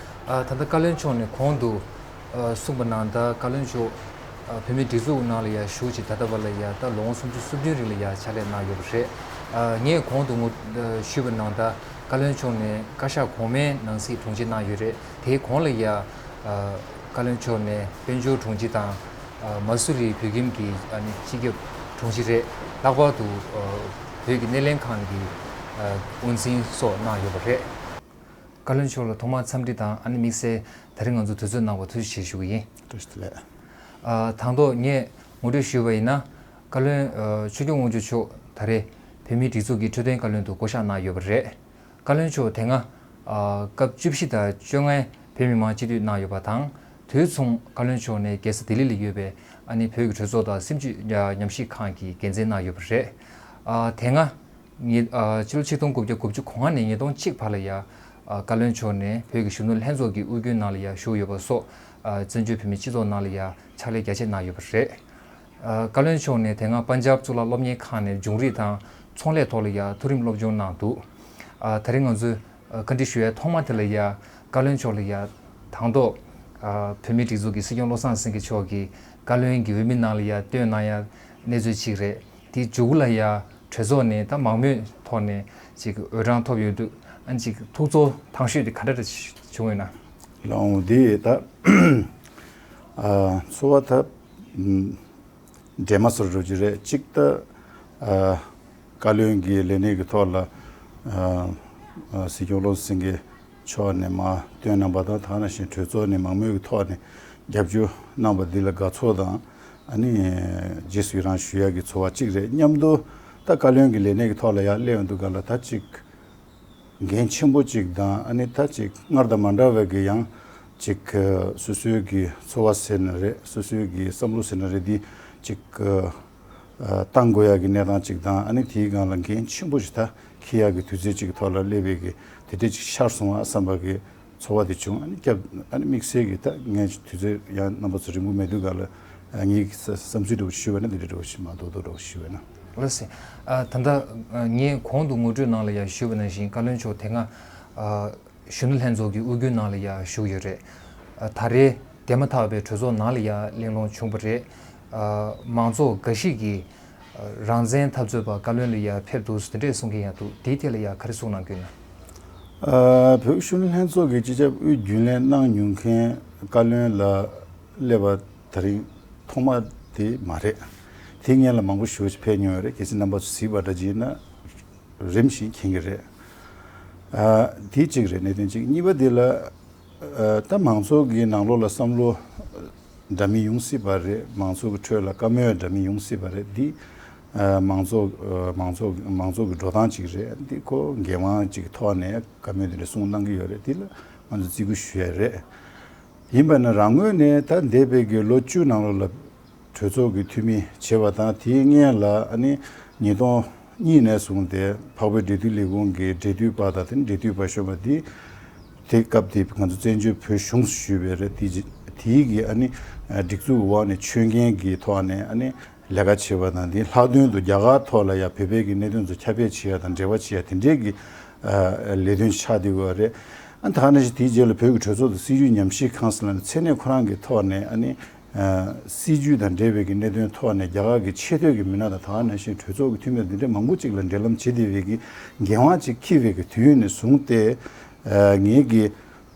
ཨ་ད་ལྟ་བཀའ་བློན་མཆོག་ནས་གོང་དུ་ཨ་གསུངས་པ་ནང་ལྟར་བཀའ་བློན་མཆོག་ཨ་བོད་མིའི་སྒྲིག་འཛུགས་ནང་ལ་ཡ་བཞུགས་བྱས་ད་ལྟ་བར་ལ་ཡ་ད་ལོ་ངོ་སུམ་ཅུ་སོ་བདུན་རིང་ལ་ཡ་ཕྱག་ལས་གནང་ཡོད་པ་རེད། ཨ་ངས་གོང་དུ་ངོ་ཨ་ཞུས་པ་ནང་ལྟར་བཀའ་བློན་མཆོག་ནས་བཀའ་ཤག་གོང་མའི་ནང་སྲིད་དྲུང་ཆེ་གནང་ཡོད་རེད། དེའི་གོང་ལ་ཡ་ཨ་བཀའ་བློན་མཆོག་ནས་དཔལ་འབྱོར་དྲུང་ཆེ་དང་། ཨ་མ་སུ་རི་བོད་ཁྱིམ་གྱི་ཨ་ནི་སྤྱི་ཁྱབ་དྲུང་ཆེ་རེད། ལྷག་པར་དུ་ཨ་བོད་ཀྱི་སྣེ་ལེན་ཁང་གི་ཨ་དབུ་འཛིན་སོགས་གནང་ཡོད་པ་རེད། བཀའ་བློན་མཆོག་ལ་ཐོག་མར་འཚམས་འདྲི་དང་ཨ་ནི་དམིགས་བསལ་ད་རིང་ང་ཚོ་དུས་ཚོད་གནང་བར་ཐུགས་རྗེ་ཆེ་ཞུ་གི་ཡིན། ཐུགས་རྗེ་ཆེ་ལགས། ཨ་དང་ཐོག་ངས་ངོ་སྤྲོད་ཞུས་པ་ཡིན་ན། བཀའ་བློན་ཨ་ཆོས་སྐྱོང་དབང་ཕྱུག་མཆོག་ད་རེས་བོད་མིའི་སྒྲིག་འཛུགས་ཀྱི་འཕྲོད་བསྟེན་བཀའ་བློན་དུ་བསྐོ་གཞག་གནང་ཡོད་པ་རེད། བཀའ་བློན་མཆོག་དེ་སྔ་ཨ་སྐབས་བཅུ་བཞི་དང་བཅོ་ལྔའི་བོད་མི་མང་སྤྱི་འཐུས་གནང་ཡོད་པ་དང་། དུས་མཚུངས་བཀའ་བློན་མཆོག་ནས་རྒྱལ་ས་ལྡི་ལི་ལ་ཡོད་པའི་ཨ་ནི་བོད་ཀྱི་གྲོས་ཚོགས་དང་སྲིད་བྱུས་ཉམས་ཞིབ་ཁང་གི་འགན་འཛིན་གནང་ཡོད་པ་རེད། ཨ་དེ་སྔ་ཉིས་ཨ་ཕྱི་ལོ་ཆིག་སྟོང་དགུ་བརྒྱ་དགུ་བཅུ་གོ་ལྔ་ནས་ཉིས་སྟོང་གཅིག་བར་ལ་ཡ་ཨ་བཀའ་བློན་མཆོག་ནས་བོད་ཀྱི་གཞོན་ནུ་ལྷན་ཚོགས་ཀྱི་དབུས་རྒྱུན་ནང་ལ་ཡ་བཞུགས་ཡོད་པ་སོགས་ཨ་བཙན་བྱོལ་བོད་མིའི་སྤྱི་ཚོགས་ནང་ལ་ཡ་ཕྱག་ལས་རྒྱ་ཆེ་གནང་ཡོད་པ་རེད། ཨ་བཀའ་བློན་མཆོག་ནས་དེ་སྔ་པན་ཇབ་གཙུག་ལག་སློབ་གཉེར་ཁང་ནས་འབྱུང་རིག་དང་ཚོང་ལས་ཐོག་ལ་ཡ་མཐོ་རིམ་སློབ་སྦྱོང་གནང་འདུག་ཨ་ད་རིང་ང་ཚོས་ཨ་བཀའ་འདྲི་ཞུ་ཡའི་ཐོག་མ་དེ་ལ་ཡ་བཀའ་བློན་མཆོག་ལ་ཡ་དང་ཐོག་ཨ་བོད་མིའི་སྒྲིག་འཛུགས་ཀྱི་སྲིད་སྐྱོང་བློ་བཟང་སེང་གེ་མཆོག་གིས་བཀའ་བློན་གྱི་འོས་མི་ནང་ལ་ཡ་བཏོན་གནང་ཡ་གནས་ཚུལ་ཅིག་རེད། དེའི་མཇུག་ལ་ཡ་གྲོས་ཚོགས་ནས་ད་མང་མོས་ཐོག་ནས་ཅིག་འོས་གྲངས་ཐོབ་ཡོད་དུས་ཨ་ནི་ཅིག་ཐུགས་ཚོར་ཐང་ཤོས་དེ་ག་འདྲ་འདྲ་བྱུང་ཡོད་ན། ལགས་འོང་དེ་ད་ཨ་ཚོར་བ་ད་ཨམ། འདྲེས་མ་སོར་འགྲོ་གི་རེད། གཅིག་ད་ཨ་བཀའ་བློན་གྱི་ལས་གནས་ཀྱི་ཐོག་ལ་ཨ་ཨ་སྲིད་སྐྱོང་བློ་བཟང་སེང་གེ་མཆོག་ནས་མར་བཏོན་གནང་པ་དང་། ད་ག་ནང་བཞིན་གྲོས་ཚོགས་ནས་མང་མོས་ཀྱི་ཐོག་ནས་རྒྱབ་སྐྱོར་གནང་པ་འདི་ལ་དགའ་ཚོར་དང་། ཨ་ནི་རྗེས་སུ་ཡི་རང་ཞུ་ཡག་གི་ཚོར་བ་གཅིག་རེད། མཉམ་དུ་ད་བཀའ་བློན་གྱི་ལས་གནས་ཀྱི་ཐོག་ལ་ཡར་སླེབས་ཡོང་དུས་སྒང་ལ་ད་གཅིག་འགན་ཆེན་པོ་ཅིག་དང་། ཨ་ནི་ད་ཅིག་སྔར་དང་མ་འདྲ་བའི་གི་ཡང་ཅིག་སོ་སོའི་གི་ཚོར་བ་ཟེར་ན་རེད། སོ་སོའི་གི་བསམ་བློ་ཟེར་ན་རེད། འདི་ཅིག་བཏང་དགོས་ཡ་གི་གནས་སྟངས་ཅིག་དང་། ཨ་ནི་དེའི་སྒང་ལ་འགན་ཆེན་པོ་ཞིག་ད་འཁྱེར་ཡ་གི་དུས་ཚོད་ཅིག་གི་ཐོག་ལ་སླེབས་པའི་གི་དེ་འདྲས་ཅིག་ཤར་སོང་བ་བསམ་པ་གི་ཚོར་བ་དེ་བྱུང་། ཨ་ནི་སྐྱབས་ཨ་ནི་དམིགས་བསལ་གྱི་ད་ངས་དུས་ཚོད་ཡང་རྣམ་པ་ཚོ་རིང་པོ་མེད་དུས་སྒང་ལ་ངེད་ཀྱི་བསམ་ཚུལ་འདྲ་བོ་ཞུས་པ་ན་འདི་འདྲ་འདྲ་བོ་ཞིག་མ་གཏོགས་འདུག་འདྲ་བོ་ཞུས་པ་ན། ལགས་སེ། ཨ་ད་ལྟ་ཨ་ངས་གོང་དུ་ངོ་སྤྲོད་ནང་ལ་ཡང་ཞུས་པ་ནང་བཞིན་བཀའ་བློན་མཆོག་དེ་སྔ་ཨ་གཞོན་ནུ་ལྷན་ཚོགས་ཀྱི་དབུས་རྒྱུན་ནང་ལ་ཡང་བཞུགས་ཡོད་རེད། ཨ་ད་རེས་འདས་མ་ཐག་པའི་གྲོས་ཚོགས་ནང་ལ་ཡང་གླེང་སློང་བྱུང་བ་རེད། ཨ་མང་ཚོགས་འགའ་ཞིག་གིས་རང་བཙན་འཐབ་རྩོད་པ་བཀའ་བློན་ལ་ཡང་ཕེབས་འདུག་དེ་འདྲས་གསུང་མཁན་ཡང་འདུག་དེའི་ཐད་ལ་ཡང་ག་རེ་གསུང་གནང་གི་ཡོད་ན། ཨ་བོད་གཞོན་ནུ་ལྷན་ཚོགས་ཀྱི་སྤྱི་ཁྱབ་དབུས་རྒྱུན་ལས་གནང་མྱོང་མཁན་བཀའ་བློན་ལ་སླེབས་པ་དེ་རིང་ཐོག་མ་དེ་མ་རེད། དེ་སྔོན་ལ་མང་པོ་ཞེ་པོ་ཅིག་ཕེབས་མྱོང་ཡོད་རེད། གལ་སྲིད་རྣམ་པ་ཚོ་གཟིགས་པ་འདྲ་ཅིག་ཡིན་ན་རིམ་བཞིན་མཁྱེན་གྱི་རེད། ཨ་དེ་གཅིག་རེད། གནད་དོན་གཅིག་གཉིས་པ་དེ་ལ་ཨ་ད་མང་ཚོགས་ཀྱི་ནང་ལོགས་ལ་བསམ་བློ་འདྲ་མིན་ཡོང་སྲིད་པ་རེད། མང་ཚོགས་ཀྱི་ཁྲོད་ལ་བཀའ་མོལ་འདྲ་མིན་ཡོང་སྲིད་པ་རེད། འདི་ཨ་མང་ཚོགས་ཨ་མང་ཚོགས་མང་ཚོགས་ཀྱི་འགྲོ་སྟངས་གཅིག་རེད། འདི་ཁོ་འགན་དབང་གཅིག་གི་ཐོག་ནས་བཀའ་མོལ་དེ་འདྲ་གསུང་གནང་གི་ཡོད་རེད། འདི་ལ་ང་ཚོ་བརྩི་བཀུར་ཞུ་ཡ་རེད། ཡིན་པ་ན་རང་ངོས་ནས་ད་འདས་པའི་གི་ལོ་བཅུ་ནང་ལོགས་ལ་གྲོས་ཚོགས་ཀྱི་འཐུས་མི་བྱས་པ་དང་། དེའི་སྔོན་ལ་ཨ་ནི་ཉིས་སྟོང་གཉིས་ནས་བཟུང་སྟེ་འཕགས་བོད་འབྲེལ་མཐུད་ལས་ཁུངས་ཀྱི་འབྲེལ་མཐུད་པ་དང་། དེ་ནི་འབྲེལ་མཐུད་པ་གཞོན་པ་དེ་དེ་སྐབས་དེ་ང་ཚོ་བཙན་བྱོལ་བོད་གཞུང་ཞུས་པའི་རེད། དེ་དེའི་གི་ཨ་ནི་སྒྲིག་འཛུགས་འོག་ནས་ཆོད་མཁན་གྱི་ཐོག་ནས་ཨ་ནི་ལས་ཀ་བྱེད་པ་དང་། དེ་ལྷག་དོན་དུ་རྒྱ་གར་ཐོག་ལ་ཡང་བོད་པའི་གི་གནད་དོན་ཚོ་ཁྱབ་སྤེལ་བྱེད་ཡ་དང་འབྲེལ་བ་བྱེད་ཡ་དེ་འདྲའི་གི་ལས་དོན་ཆགས་བསྡད་ཡོད་རེད། ཨ་ད་ག་ནང་བཞིན་དེའི་རྗེས་ལ་བོད་ཀྱི་གྲོས་ཚོགས་དང་སྲིད་བྱུས་ཉམས་ཞིབ་ཁང་ཟེར་ལ་ནི་མཚན་གནས་ཁོ་རང་གི་ཐོག་ནས་ཨ་ནི་སྲིད་བྱུས་དང་འབྲེལ་བའི་གི་གནད་དོན་ཐོག་ནས་རྒྱ་གར་གྱི་ཆེས་མཐོའི་གི་མི་སྣ་དང་། ད་ག་ནང་བཞིན་གྲོས་ཚོགས་ཀྱི་འཐུས་མི་དང་འདི་འདྲའི་མང་པོ་ཅིག་ལ་འབྲེལ་ལམ་བྱེད་བསྡད་པའི་གི་འགན་དབང་ཅིག་འཁྱེར་བའི་གི་དུས་ཡུན་ནས་བཟུང་སྟེ། ངེད་ཀྱི་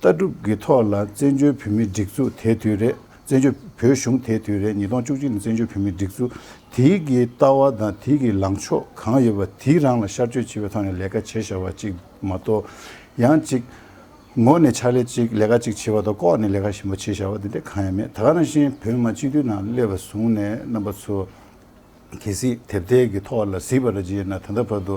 ལྟ་གྲུབ་ཀྱི་ཐོག་ལ་བཙན་བྱོལ་བོད་མིའི་སྒྲིག་འཛུགས་དེ་དུས་རེད། བཙན་བྱོལ་བོད་གཞུང་དེ་དུས་རེད། ཉིས་སྟོང་བཅུ་གཅིག་ནས་བཙན་བྱོལ་བོད་མིའི་སྒྲིག་འཛུགས་དེའི་གི་ལྟ་བ་དང་དེའི་གི་ལངས་ཕྱོགས་གང་ཡོད་པ་དེའི་རང་ལ་ཤར་བསྐྱོད་བྱེད་པའི་ཐོག་ནས་ལས་ཀ་བྱས་བཞག་པ་ཅིག་མ་གཏོགས། ཡང་ཅིག་ངོས་ནས་ཕྱག་ལས་ཅིག་ལས་ཀ་ཅིག་བྱེད་པ་དང་ལྐོག་ནས་ལས་ཀ་གཞན་པ་བྱས་བཞག་པ་དེ་འདྲ་གང་ཡང་མེད། ད་ག་ནང་བཞིན་བོད་མི་མང་སྤྱི་འཐུས་ནང་སླེབས་པ་བཟུང་ནས་རྣམ་པ་ཚོ་གལ་སྲིད་དེབ་ཐེར་གྱི་ཐོག་ལ་གཟིགས་པ་ར་ཅིག་ཡིན་ན། ད་ལྟ་བར་དུ་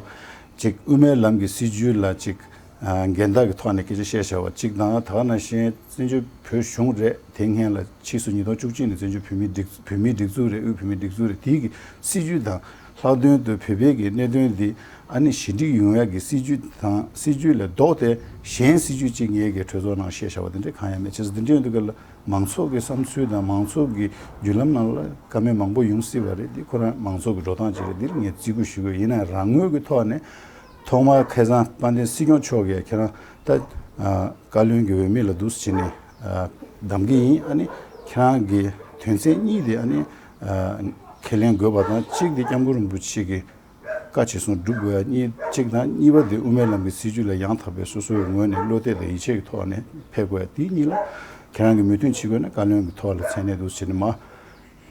ཅིག་དབུ་མའི་ལམ་གྱི་སྲིད་བྱུས་ལ་ཅིག་འགལ་ཟླ་གི་ཐོག་ནས་སྐད་ཆ་བཤད་བཞག་པ་ཅིག་དང་། ད་ག་ནང་བཞིན་བཙན་བྱོལ་བོད་གཞུང་རེད། དེ་སྔོན་ལ་ཕྱིས་སུ་ཉིས་སྟོང་བཅུ་གཅིག་ནས་བཙན་བྱོལ་བོད་མིའི་སྒྲིག་བོད་མིའི་སྒྲིག་འཛུགས་རེད། དབུས་བོད་མིའི་སྒྲིག་འཛུགས་རེད། དེའི་གི་སྲིད་བྱུས་དང་ལྷག་དོན་དུ་བོད་པའི་གི་གནད་དོན་འདི་ཨ་ནི་ཞི་འགྲིག་ཡོང་ཡ་གི་སྲིད་བྱུས་དང་། སྲིད་བྱུས་ལས་ལྡོག་སྟེ་གཞན་སྲིད་བྱུས་ཅིག་ངེད་ཀྱི་གྲོས་ཚོགས་ནང་བཤད་བཞག་པ་དེ་འདྲ་གང་ཡང་མེད། བྱས་ཙང་དེ་འདྲ་ཡོང་དུས་སྐབས་ལ་མང་ཚོགས་ཀྱི་བསམ་ཚུལ་དང་མང་ཚོགས་ཀྱི་བརྒྱུད་ལམ་ནང་ལ་བཀའ་མོལ་མང་པོ་ཡོང་སྲིད་པ་རེད། འདི་ཁོ་རང་མང་ཚོགས་ཀྱི་འགྲོ་སྟངས་ཅིག་རེད། འདི་ལ་ངས་བརྩི་བཀུར་ཞུ་གི་ཡོད། ཡིན་ནའང་རང་ངོས་ཀྱི་ཐོག་ནས་ཐོག་མར་ཁ་སང་དཔལ་ལྡན་སྲིད་སྐྱོང་མཆོག་གིས་ཁྱེད་རང་ད་བཀའ་བློན་གྱི་འོས་མི་ལ་འདུག་སེ་བྱས་ནས་གདམ་གྱི་ཡིན། ཨ་ནི་ཁྱེད་རང་གི་དོན་ཚན་གཉིས་དེ་ཨ་ནི་ཁས་ལེན་དགོས་པ་དང་། གཅིག་དེ་སྐྱབས་མགོན་རིན་པོ་ཆེ་གི་བཀའ་ཇི་གསུང་སྒྲུབ་དགོས་ཡ་གཉིས་གཅིག་དང་། གཉིས་པ་དེ་དབུ་མའི་ལམ་གྱི་སྲིད་བྱུས་ལ་ཡང་དག་པའི་སོ་སོའི་ངོས་ནས་བློ་གཏད་དང་ཡིད་ཆེས་ཀྱི་ཐོག་ནས་ཕེབས་དགོས་ཡ། དེ་གཉིས་ལ་ཁྱེད་རང་གིས་མོས་མཐུན་བྱེད་དགོས་ན་བཀའ་བློན་གྱི་ཐོག་ལ་མཚན་གནས་འདུག་སེ་བྱས་ནས་མར་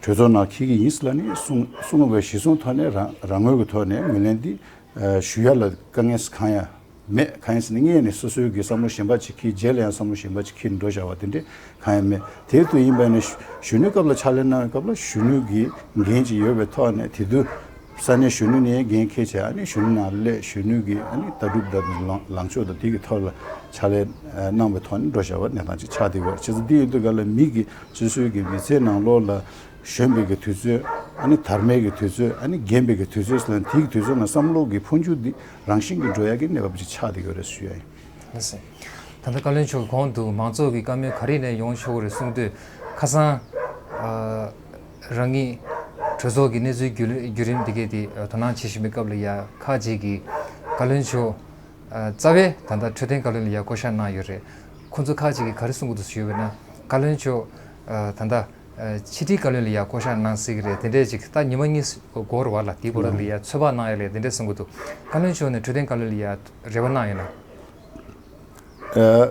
གྲོས་ཚོགས་ནང་འཁྱེར་གྱི་ཡིན་ཟེར་ལབ་ནས་གསུངས་གསུངས་པའི་གཞི་བཟུང་ཐོག་ནས་རང་རང་ངོས་ཀྱི་ཐོག་ནས་ངོས་ལེན་འདི་ཞུ་ཡ་ལ་དཀའ་ངལ་གང་ཡང་མེད། གང་ཡིན་ཟེར་ན་སྔོན་ནས་སོ་སོའི་གི་བསམ་བློ་གཞན་པ་ཅིག་འཁྱེར། རྗེས་ལ་ཡང་བསམ་བློ་གཞན་པ་ཅིག་འཁྱེར་འགྲོ་བཞག་པ་དེ་འདྲས་གང་ཡང་མེད། དེར་དུ་ཡིན་པ་ནི་གཞོན་ནུའི་སྐབས་ལ་ཕྱག་ལས་གནང་བའི་སྐབས་ལ་གཞོན་ནུ་གི་འགན་ཅིག་ཡོད་པའི་ཐོག་ནས། དེ་དུས་ས་གནས་གཞོན་ནུ་ནས་འགན་འཁྱེར་བྱས། ཨ་ནི་གཞོན་ནུ་ནང་སླེབས། གཞོན་ནུ་གི་ཨ་ནི་ལྟ་གྲུབ་དང་ལངས་ལངས་ཕྱོགས་དང་དེ་གི་ཐོག་ལ་ཕྱག་ལས་གནང་བའི་ཐོག་ནས་འགྲོ་བཞག་པ་གནས་སྟངས་ཅིག་ཆགས་བསྡད་ཡོད། བྱས་ཙང་དེ་ཡིན་དུས་ག་ལ་མི་གི་སོ་སོའི་གི་མི་ཚེའི་ནང་ལོགས་ལ་གཞོན་པའི་གི་དུས་ཚོད། ཨ་ནི་དར་མའི་གི་དུས་ཚོད། ཨ་ནི་རྒན་པའི་གི་དུས་ཚོད་ཟེར་ན། དེའི་གི་དུས་ཚོད་ནང་བསམ་བློ་གི་འཕོ་འགྱུར་འདི་རང་བཞིན་གྱིས་འགྲོ་ཡ་གི་གནས་བབ་ཅིག་ཆགས་བསྡད་ཡོད་རེད་ཞུ་ཡ་ཡིན། ལགས་སོ། ད་ལྟ་བཀའ་བློན་མཆོག་གིས་གོང་དུ་མང་ཚོགས་ཀྱི་བཀའ་མོལ་ག་རེ་ནས་ཡོང་ཆོག་གི་རེད་གསུངས་དུས། ཁ་སང་ཨ་རང་ཉིད་གྲོས་ཚོགས་ཀྱི་གནས་ཚུལ་བརྒྱུད་བརྒྱུད་རིམ་འདི་གས་དེ་དོ་སྣང་བྱེད་བཞིན་པའི་སྐབས་ལ་ཡ་ཁག་ཅིག་གིས་བཀའ་བློན་མཆོག་ཨ་རྩ་བའི་ད་ལྟ་འཕྲོད་བསྟེན་བཀའ་བློན་ལ་ཡ་བསྐོ་བཞག་གནང་ཡོད་རེད། ཁོང་ཚོ་ཁག་ཅིག་གིས་ག་རེ་གསུང་གི་འདུག་ཞུས་པ་ན། བཀའ་བློན་མཆོག་ཨ་ད་ལྟ་ཨ་ཕྱི་དྲིལ་བཀའ་བློན་ལ་ཡ་བསྐོ་བཞག་གནང་སྲིད་ཀྱི་རེད། དེ་འདྲས་ཅིག་ད་ཉི་མ་གཉིས་འགོར་བ་ལ་དེའི་བར་ལ་ཡ་ཚོད་དཔག་གནང་ཡ་ལས་དེ་འདྲས་གསུང་གི་འདུག་བཀའ་བློན་མཆོག་ནས་འཕྲོད་བསྟེན་བཀའ་བློན་ལ་ཡ་རེ་བ་གནང་ཡོད་ན། ཨ་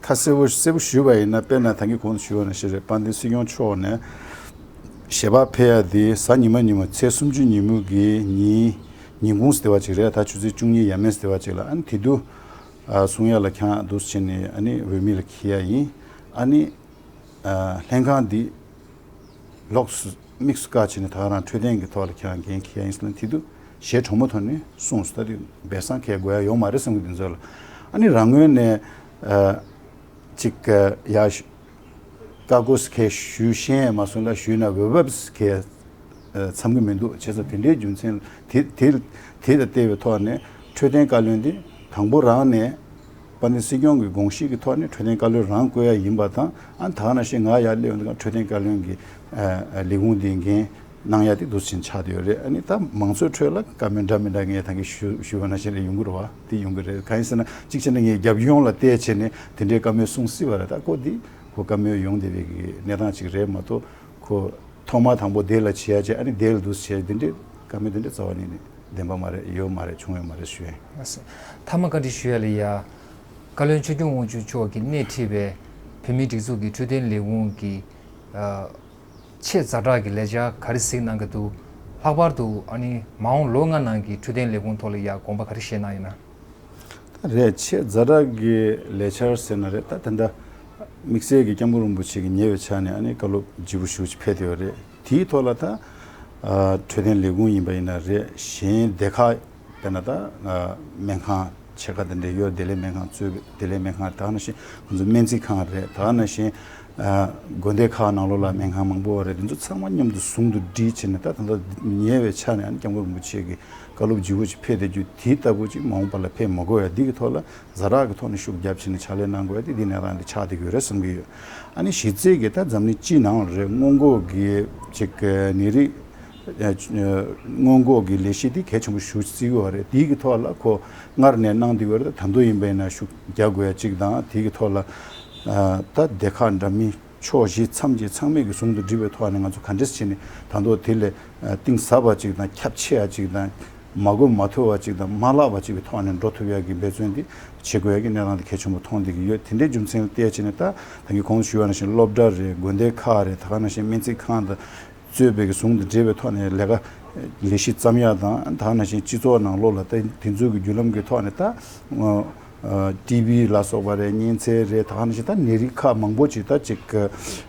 ཁ་གསལ་པོ་གསལ་པོ་ཞུས་པ་ཡིན་ན། དཔེར་ན་ད་གིན་གོང་དུ་ཞུས་པ་ནང་བཞིན་རེད། དཔལ་ལྡན་སྲིད་སྐྱོང་མཆོག་ནས་ཞལ་པར་ཕེབས་ཡ་དེ་གཟའ་ཉི་མ་ཉིན་མོ་ཚེས་སུམ་ཅུ་ཉིན་མོ་གི་ཉིན་ཉིན་གུང་ཟེར་བ་ཅིག་རེད། ད་ཆུ་ཚོད་བཅུ་གཉིས་ཡས་མས་ཟེར་བ་ཅིག་ལ། ཨ་ནི་དེ་དུས་ཨ་གསུང་ཡ་ལ་ཁྱེད་རང་འདུག་སེ་བྱས་ནས་ཨ་ནི་འོས་མི་ལ་འཁྱེར་ཡ་ཡིན། ཨ་ནི་ཨ་ལྷན་ཁང་འདི་ལོགས་སུ་དམིགས་སུ་བཀར་བྱས་ནས་ད་ག་རང་འཕྲོད་བསྟེན་གྱི་ཐོག་ལ་ཁྱེད་རང་འགན་འཁྱེར་ཡ་ཡིན་ཟེར་ན། དེ་དུས་ཞལ་དྲོན་མོ་ཐོག་ནས་གསུངས་སོང་། ད་དེ་སྦས་གསང་འཁྱེར་དགོས་ཡ་ཡོད་མ་རེད་བསམ་གི་འདུག་ཚོད་ལ། ཨ་ནི་རང་ངོས་ནས་ཨ་ཅིག་ཡ་བཀའ་བསྒོ་ཟེར་མཁན་ཞུ་ཤེས་མ་སོང་ལ། ཞུས་ན་འོས་བབས་ཟེར་མཁན་མཚམས་ཀྱི་མི་འདུག་བྱས་ཙང་དེ་འདྲའི་རྒྱུ་མཚན་དེ་དེ་དེ་དང་བལྟས་པའི་ཐོག་ནས་འཕྲོད་བསྟེན་བཀའ་བློན་དེ་དང་པོ་རང་ནས་དཔལ་ལྡན་སྲིད་སྐྱོང་གི་དགོངས་གཞི་གི་ཐོག་ནས་འཕྲོད་བསྟེན་བཀའ་བློན་རང་བསྐོ་ཡ་ཡིན་པ་དང་། ཨ་ནི་ད་ག་ནང་བཞིན་ང་ཡར་སླེབས་ཡོང་དུས་སྒང་འཕྲོད་བསྟེན་བཀའ་བློན་གྱི་ལས་ཁུངས་དེ་འགན་གནང་ཡ་དེ་འདུག་སེ་ཆགས་བསྡད་ཡོད་རེད། ཨ་ནི་ད་མང་ཚོགས་ཁྲོད་ལ་བཀའ་མོལ་འདྲ་མི་འདྲ་ངས་ད་གིན་ཞུ་ཞུས་པ་ནང་བཞིན་རེད། ཡོང་གི་རེད་བ། དེ་ཡོང་གི་རེད། གང་ཡིན་ཟེར་ན་གཅིག་བྱས་ན་ངས་རྒྱབ་ཡོངས་ལ་བལྟས་བྱས་ནས་དེ་འདྲའི་བཀའ་མོལ་གསུངས་སྲིད་པ་རེད། ད་ཁོ་དེ་ཁོ་བཀའ་མོལ་ཡོང་བསྡད་པའི་གི་གནས་སྟངས་ཅིག་རེད་མ་གཏོགས། ཁོ་ཐོག་མ་དང་པོ་དེ་ལ་བྱེད་ཡ་བྱས། ཨ་ནི་དེ་ལ་འདུག་སེ་བྱས་དེ་འདྲའི་བཀའ་མོལ་དེ་འདྲ་རྩ་བ་ཉིད་ནས་བདེན་པ་མ་རེད། ཡོད་མ་རེད། བྱུང་ཡོད་མ་རེད་ཞུ་ཡ་ཡིན། ལགས་སོ། མཐའ་མ་བཀའ་འདྲི་ཞུ་ཡ་ལ་ཡ། བཀའ་བློན་ཆོས་སྐྱོང་དབང་ཕྱུག་མཆོག་གིས་སྣེ་ཁྲིད་པའི་བོད་མིའི་སྒྲིག་འཛུགས་ཀྱི་འཕྲོད་བསྟེན་ལས་ཁུངས་ཀྱི་ཨ་ཆེས་ཛ་དྲག་གི་ལས་འཆར་ག་རེ་གཟིགས་གནང་གི་འདུག་ལྷག་པར་དུ་ཨ་ནི་མ་འོངས་ལོ་ལྔ་ནང་གི་འཕྲོད་བསྟེན་ལས་ཁུངས་ཐོག་ལ་ཡ་དགོངས་པ་ག་རེ་བཞེས་གནང་ཡོད་ན། ད་རེད། ཆེས་ཛ་དྲག་གི་ལས་འཆར་ཟེར་ན་རེད། ད་ད་ལྟ་དམིགས་བསལ་གྱི་སྐྱབས་མགོན་རིན་པོ་ཆེ་གིས་ཉེ་བའི་ཆར་ནས་ཨ་ནི་བཀའ་སློབ་ལྗིད་པོ་ཞེ་པོ་ཅིག་ཕེབས་བསྡད་ཡོད་རེད། དེའི་ཐོག་ལ་ད་ཨ་འཕྲོད་བསྟེན་ལས་ཁུངས་ཡིན་པ་ཡིན་ན་རེད། གཞན་སྡེ་ཁག་དཔེར་ན་ད་ཨ་སྨན་ཁང་ ཕྱེད་ཀ་དེ་འདྲ་ཡོད། བདེ་ལེགས་སྨན་ཁང་གཙོས་པའི་བདེ་ལེགས་སྨན་ཁང་རེད། ད་ག་ནང་བཞིན་ང་ཚོ་སྨན་རྩིས་ཁང་རེད། ད་ག་ནང་བཞིན་ཨ་དགོན་སྡེ་ཁག་ནང་ལོགས་ལ་སྨན་ཁང་མང་པོ་རེད། དེ་ཚོ་ཚང་མ་མཉམ་དུ་ཟུང་དུ་སྒྲིལ་བྱས་ནས། ད་ད་ལྟ་ཉེ་བའི་ཆ་ནས་ཨ་ནི་སྐྱབས་མགོན་རིན་པོ་ཆེ་གི་བཀའ་སློབ་ལྗིད་པོ་ཅིག་ཕེབས་བསྡད་རྒྱུ་དེའི་ལྟ་བུ་ཅིག་མ་འོངས་པ་ལ་ཕེབས་མ་དགོས་ཡ། འདི་གི་ཐོག་ལ་ཛ་དྲག་གི་ཐོག་ནས་ཤུགས་རྒྱབ་བྱས་ནས་ཕྱག་ལས་གནང་དགོས་ཡ་དེ་འདི་གནས་སྟངས་འདི་ཆགས་བསྡད་ཀྱི་ཡོད་རེད་བསམ་གྱི་ཡོད། ཨ་ནི་གཞི་རྩའི་གི་ད་འཛམ་གླིང་སྤྱི་ནང་རེད། སྔོན་འགོག་གི་ཅིག་ནད་རིགས་ཨ་སྔོན་འགོག་གི་ལས་གཞི་འདི་གལ་ཆེན་པོ་ཞེ་པོ་བརྩི་གི་ཡོད་རེད། དེའི་གི་ཐོག་ལ་ཁོ་སྔར་ནས་གནང་བསྡད་ཡོད་རེད། ད་དུང་ཡིན་པ་ཡིན་ན་ཤུགས་རྒྱག་དགོས་ཡ་གཅིག་དང་། དེའི་གི་ཐོག་ལ་ཨ་ད་སྡེ་ཁག་འདྲ་མིན་ཕྱོགས་བཞི་མཚམས་བརྒྱད་ཚང་མས་གི་ཟུང་དུ་སྒྲིལ་བའི་ཐོག་ནས་ང་ཚོ་ག་འདྲས་བྱས་ནས་ད་དུང་དེ་ལས་ཨ་གཏིང་ཟབ་པ་ཅིག་དང་། ཁྱབ་ཆེ་བ་ཅིག་དང་། མ་གོ་མ་ཐོས་པ་ཅིག་དང་། མ་བརླག་པ་ཅིག་གི་ཐོག་ནས་འགྲོ་ཐུབ་ཡ་གི་འབད་བརྩོན་འདི་བྱེད་དགོས་ཡ་གི་གནས་སྟངས་འདི་གལ་ཆེན་པོ་མཐོང་བསྡད་ཀྱི་ཡོད། དེ་འདྲའི་རྒྱུ་མཚན་ལ་བལྟས་བྱས་ནས་ད་ད་གིན་གོང་དུ་ཞུས་པ་ནང་བཞིན་སློབ་གྲྭ་རེད། དགོན་སྡེ་ཁག་རེད། ད་ག་ནང་བཞིན་སྨན་རྩིས་ཁང་དང་གཙོས་པའི་གི་ཟུང་དུ་འབྲེལ་བའི་ཐོག་ནས་ལས་ཀ་ལས་གཞི་བརྩམ་ཡ་དང་། ད་ག་ནང་བཞིན་སྤྱི་ཚོགས་ནང་ལོགས་ལ་ད་དེ་ཚོའི་གི་བརྒྱུད་ལམ་གི་ཐོག་ནས་ད་ཨ་ཊི་བི་ལ་སོགས་པ་རེད། གཉན་ཚད་རེད། ད་ག་ནང་བཞིན་ད་ནད་རིགས་ཁག་མང་པོ་ཅིག་ད་ཅིག་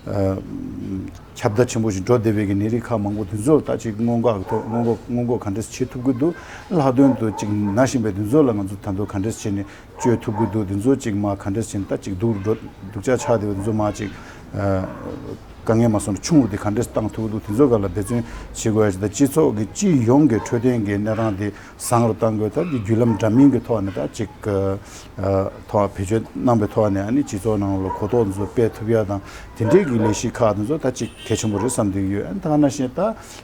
ཨ་ཁྱབ་གདལ་ཆེན་པོ་ཞིག་འགྲོ་བསྡད་པའི་གི་ནད་རིགས་ཁག་མང་པོ་དེ་ཚོ་ལ་ད་ཅིག་སྔོན་འགོག་གི་ཐོག་སྔོན་འགོག་སྔོན་འགོག་ག་འདྲས་བྱེད་ཐུབ་ཀྱི་འདུག་ལྷག་དོན་དུ་ཅིག་ན་བཞིན་པའི་དེ་ཚོ་ལ་ང་ཚོ་ད་དུང་ག་འདྲས་བྱས་ནས་བཅོས་ཐུབ་ཀྱི་འདུག་དེ་ཚོ་ཅིག་མ་ག་འདྲས་བྱས་ནས་ད་ཅིག་སྡུག་འགྲོ་སྡུག་ཅག་ཆགས་བསྡད་པ་དེ་ཚོ་མ་ཅིག་ཨ་དཀའ་ངལ་མ་སོང་ན་ཆུང་རུ་དེ་ག་འདྲས་བཏང་ཐུབ་ཀྱི་འདུག་དེ་ཚོ་སྒང་ལ་འབད་བརྩོན་བྱེད་དགོས་ཡ་ཅིག་དང་། སྤྱི་ཚོགས་ཀྱི་སྤྱི་ཡོངས་ཀྱི་འཕྲོད་བསྟེན་གྱི་གནས་སྟངས་དེ་བཟང་རུ་གཏང་དགོས། ད་འདི་བརྒྱུད་ལམ་འདྲ་མིན་གྱི་ཐོག་ནས་ད་ཅིག་ཨ་ཐོག་བེད་སྤྱོད་གནང་པའི་ཐོག་ནས་ཨ་ནི་སྤྱི་ཚོགས་ནང་ལ་གོ་རྟོགས་འདི་ཚོ་སྤེལ་ཐུབ་ཡ་དང་། དེ་འདྲའི་གི་ལས་གཞི་ཁག་འདི་ཚོ་ད་ཅིག་གལ་ཆེན་པོ་རེད་བསམ་བསྡད་ཀྱི་ཡོད། ཨ་ནི་ད་ག་ནང་བཞིན་ད་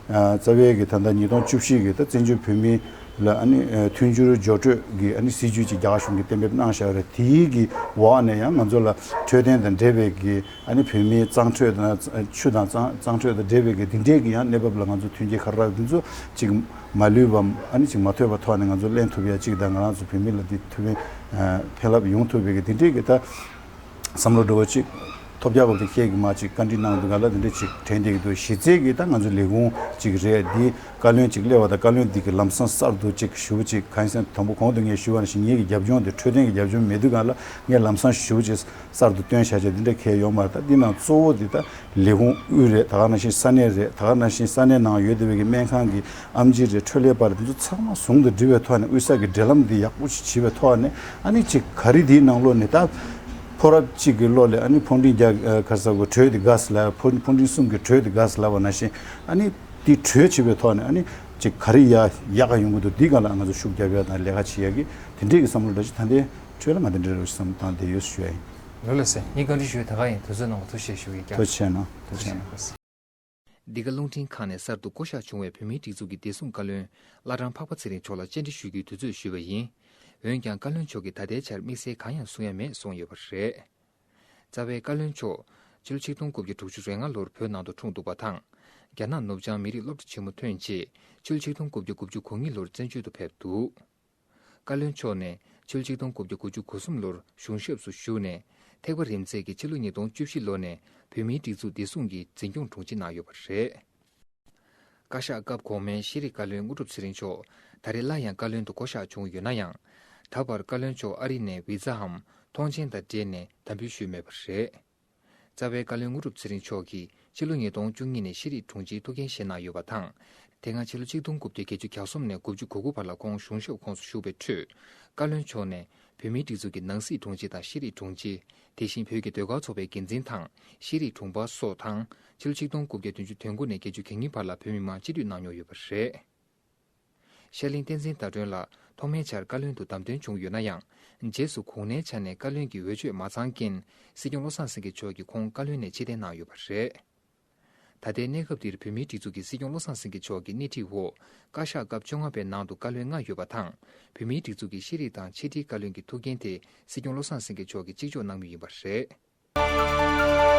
རྩ་བའི་གི་ད་ལྟ་ཉིས་སྟོང་བཅུ་བཞི་གི་ད་བཙན་བྱོལ་བོད་མི་ལ་ཨ་ནི་ཨ་མཐུན་འགྱུར་སྦྱོར་སྤྲོད་ཀྱི་ཨ་ནི་སྲིད་ཇུས་ཅིག་རྒྱ་གར་གཞུང་གིས་གཏན་འབེབས་གནང་བཞག་རེད། དེའི་གི་འོག་ནས་ཡང་ང་ཚོ་ལ་འཕྲོད་བསྟེན་དང་འབྲེལ་བའི་གི་ཨ་ནི་བོད་མིའི་གཙང་ཁྲོད་དང་ཆུ་དང་གཙང་གཙང་ཁྲོད་དང་འབྲེལ་བའི་གི་འདི་འདྲའི་གི་ཡང་གནས་བབ་ལ་ང་ཚོ་མཐུན་རྐྱེན་ག་རེ་རག་འདི་ཚོ་ཅིག་མ་ལུས་པ་ཨ་ནི་ཅིག་མ་ཐོས་པ་ཐོག་ནས་ང་ཚོ་ལེན་ཐུབ་ཡ་ཅིག་དང་། ང་རང་ཚོ་བོད་མི་ལ་འདི་ཐུབ་པའི་ཨ་ཕན་རླབས་ཡོང་ཐུབ་པའི་གི་འདི་འདྲའི་གི་ད་བསམ་བློ་འགྲོ་བ་ཅིག་ཐོབ་རྒྱ་བབ་དེ་ཁྱེད་ཀྱིས་མ་ཅིག་བཀའ་འདྲི་གནང་འདུག་ག་ལ། འདི་འདྲ་ཅིག་དྲན་བསྡད་ཀྱི་འདུག་གཞི་རྩའི་གི་ད་ང་ཚོ་ལས་ཁུངས་ཅིག་རེད། འདི་བཀའ་བློན་ཅིག་སླེབས་པ་དང་བཀའ་བློན་འདི་གི་ལམ་སང་གསར་དུ་ཅིག་ཞུ་བ་ཅིག་གང་ཡིན་ཟེར་ན་དང་པོ་གོང་དུ་ངས་ཞུས་པ་ནང་བཞིན་ངེད་ཀྱི་རྒྱབ་ལྗོངས་དེ་འཕྲོད་བསྟེན་གྱི་རྒྱབ་ལྗོངས་མེད་དུས་སྒང་ལ་ངས་ལམ་སང་ཞུ་བ་ཅིག་གསར་དུ་བཏོན་བཞག་བྱས་འདི་འདྲ་གལ་ཡོད་མ་རེད། ད་འདི་ནང་གཙོ་བོ་འདི་ད་ལས་ཁུངས་དབུས་རེད། ད་ག་ནང་བཞིན་ས་གནས་རེད། ད་ག་ནང་བཞིན་ས་གནས་ནང་ཡོད་བསྡད་པའི་གི་སྨན་ཁང་གི་ཨེམ་ཆི་རེད། འཕྲོད་ལས་པ་རེད། འདི་ཚོ་ཚང་མ་ཟུང་དུ་སྒྲིལ་བའི་ཐོག་ནས་དབུས་ས་གི་འབྲེལ་ལམ་འདི་ཡག་པོ་ཞིག་བྱེད་པའི་ཐོག་ནས་ཨ་ནི་ཅིག་ག་རེ་འདིའི་ནང་ལོགས་ནས་ད་ཕོ་རབ་གཅིག་གི་བློ་ལས་ཨ་ནི་ཕོ་འབྲིང་བརྒྱ་ཨ་ག་རེ་ཟེར་དགོས། གྲོས་འདི་དགའ་ཟེར་ལབ། ཕོ་ཕོ་འབྲིང་གསུམ་གྱི་གྲོས་འདི་དགའ་ཟེར་ལབ་པ་ནང་བཞིན་ཨ་ནི་འདི་གྲོས་བྱེད་པའི་ཐོག་ནས་ཨ་ནི་ཅིག་ག་རེ་ཡ་ཡག་ག་ཡོང་གི་འདུག་འདི་སྒང་ལ་ང་ཚོ་ཤུགས་རྒྱབ་ཡ་དང་ལས་ཀ་བྱེད་ཡ་གི་དེ་འདྲས་ཀྱི་བསམ་བློ་འདྲ་ཞིག་ད་ལྟའི་འཕྲོས་ལ་ང་དེ་འདྲས་རེད་བསམ་བཏང་བསྡད་ཡོད་ཞུ་ཡ་ཡིན། ལགས་ལགས་སེ། ངས་བཀའ་འདྲི་ཞུ་ཡ་ད་ག་ཡིན། དུས་ཚོད་གནང་བར་ཐུགས་རྗེ་ཆེ་ཞུ་གི་ཡིན། ཐུགས་རྗེ་ཆེ་གནང་། ཐུགས་རྗེ་ཆེ་གནང་། འདི་ག་རླུང་འཕྲིན་ཁང་ནས་གསར་དུ་བསྐོ་གཞག་བྱུང་བའི་བོད་མིའི་སྒྲིག་འཛུགས་ཀྱི་བདེ་སྲུང་བཀའ་བློན་བླ་བྲང་འཕགས་པ་ཚེ་རིང་མཆོག་ལ་བཅར་འདྲི་ཞུ་རྒྱུའི་དུས་ཚོད་ཞུས་པ་ཡིན། འོན་ཀྱང་བཀའ་བློན་མཆོག་གིས་ད་ལྟའི་ཆར་དམིགས་བསལ་གང་ཡང་གསུང་ཡ་མེད་གསུངས་ཡོད་པ་རེད། རྩ་བའི་བཀའ་བློན་མཆོག་ཕྱི་ལོ་ཆིག་སྟོང་དགུ་བརྒྱ་དྲུག་ཅུ་རེ་ལྔ་ལོར་བོད་ནང་དུ་འཁྲུངས་འདུག་པ་དང་། རྒྱ་ནག་ནུབ་བྱང་མི་རིགས་སློབ་གྲྭ་ཆེན་མོ་ཐོན་རྗེས་ཕྱི་ལོ་ཆིག་སྟོང་དགུ་བརྒྱ་དགུ་བཅུ་གོ་གཉིས་ལོར་བཙན་བྱོལ་དུ་ཕེབས་འདུག་བཀའ་བློན་མཆོག་ནས་ཕྱི་ལོ་ཆིག་སྟོང་དགུ་བརྒྱ་དགུ་བཅུ་གོ་གསུམ་ལོར་གཞུང་ཞབས་སུ་ཞུགས་ནས་ཐེག་པ་རིམ་འཛེགས་ཀྱིས་ཕྱི་ལོ་ཉིས་སྟོང་བཅུ་བཞི་ལོ་ནས་བོད་མིའི་སྒྲིག་འཛུགས་བདེ་སྲུང་གི་འཛིན་སྐྱོང་དྲུང་ཆེ་གནང་ཡོད་པ་རེད། བཀའ་ཤག་སྐབས་གོང་མའི་ཤེས་རིག་བཀའ་བློན་དངོས་གྲུབ་ཚེ་རིང་མཆོག་ད་རེས་སླར་ཡང་བཀའ་བློན་དུ་བསྐོ་གཞག་བྱུང་ཡོད་ན་ཡང་། ད་བར་བཀའ་བློན་མཆོག་ཨ་རི་ནས་བི་ཛའམ་ཐོངས་མཆན་དང་འབྲེལ་ནས་དམ་འབུལ་ཞུས་མེད་པ་རེད། རྩ་བའི་བཀའ་བློན་དངོས་གྲུབ་ཚེ་རིང་མཆོག་གིས་ཕྱི་ལོ་ཉིས་སྟོང་བཅུ་གཉིས་ནས་ཤེས་རིག་དྲུང་ཆེའི་ཐུགས་འགན་བཞེས་གནང་ཡོད་པ་དང་། དེ་སྔ་ཕྱི་ལོ་ཆིག་སྟོང་དགུ་བརྒྱ་བརྒྱད་ཅུ་གྱ་གསུམ་ནས་དགུ་བཅུ་གོ་དགུ་བར་ལ་ཁོང་གཞུང་ཞབས་ཁོངས་སུ་ཞུགས་པའི་ཁྲོད། བཀའ་བློན་མཆོག་ནས་བོད་མིའི་སྒྲིག་འཛུགས་ཀྱི་ནང་སྲིད་དྲུང་ཆེ་དང་ཤེས་རིག་དྲུང་ཆེ། དེ་བཞིན་བོད་ཀྱི་ཟློས་གར་ཚོགས་པའི་འགན་འཛིན་དང་ཤེས་རིག་དྲུང་འཕར་སོགས་དང་། ཕྱི་ལོ་ཆིག་སྟོང་དགུ་བརྒྱ་བདུན་ཅུ་དོན་དགུ་ནས་བརྒྱད་ཅུ་གྱ་གཉིས་བར་ལ་བོད་མི་མང་སྤྱི་འཐུས་གནང་མྱོང་ཡོད་པ་རེད། ཤར་གླིང་བསྟན་འཛིན་ཟླ་སྒྲོན་ལགས་ཐོག་མའི་ཆར་བཀའ་བློན་དུ་བདམས་ཐོན་བྱུང་ཡོད་ན་ཡང་། རྗེས་སུ་གོང་ནའི་ཆ་ནས་བཀའ་བློན་གྱི་འོས་ཆོས་མ་ཚང་རྐྱེན། སྲིད་སྐྱོང་བློ་བཟང་སེང་གེ་མཆོག་གིས་ཁོང་བཀའ་བློན་ནས་ཕྱིར་འཐེན་གནང་ཡོད་པ་རེད། ད་ལྟའི་གནས་སྐབས་འདིར་བོད་མིའི་སྒྲིག་འཛུགས་ཀྱི་སྲིད་སྐྱོང་བློ་བཟང་སེང་གེ་མཆོག་གི་སྣེ་ཁྲིད་འོག་བཀའ་ཤག་སྐབས་བཅོ་ལྔ་པའི་ནང་དུ་བཀའ་བློན་ལྔ་ཡོད་པ་དང་། བོད་མིའི་སྒྲིག་འཛུགས་ཀྱི་ཤེས་རིག་དང་ཕྱི་དྲིལ་བཀའ་བློན་གྱི་ཐུགས་འགན་དེ་སྲིད་སྐྱོང་བློ་བཟང་སེང་གེ་མཆོག་གིས་གཅིག་ལྕོགས་གནང་མུས་ཡིན་པ་རེད།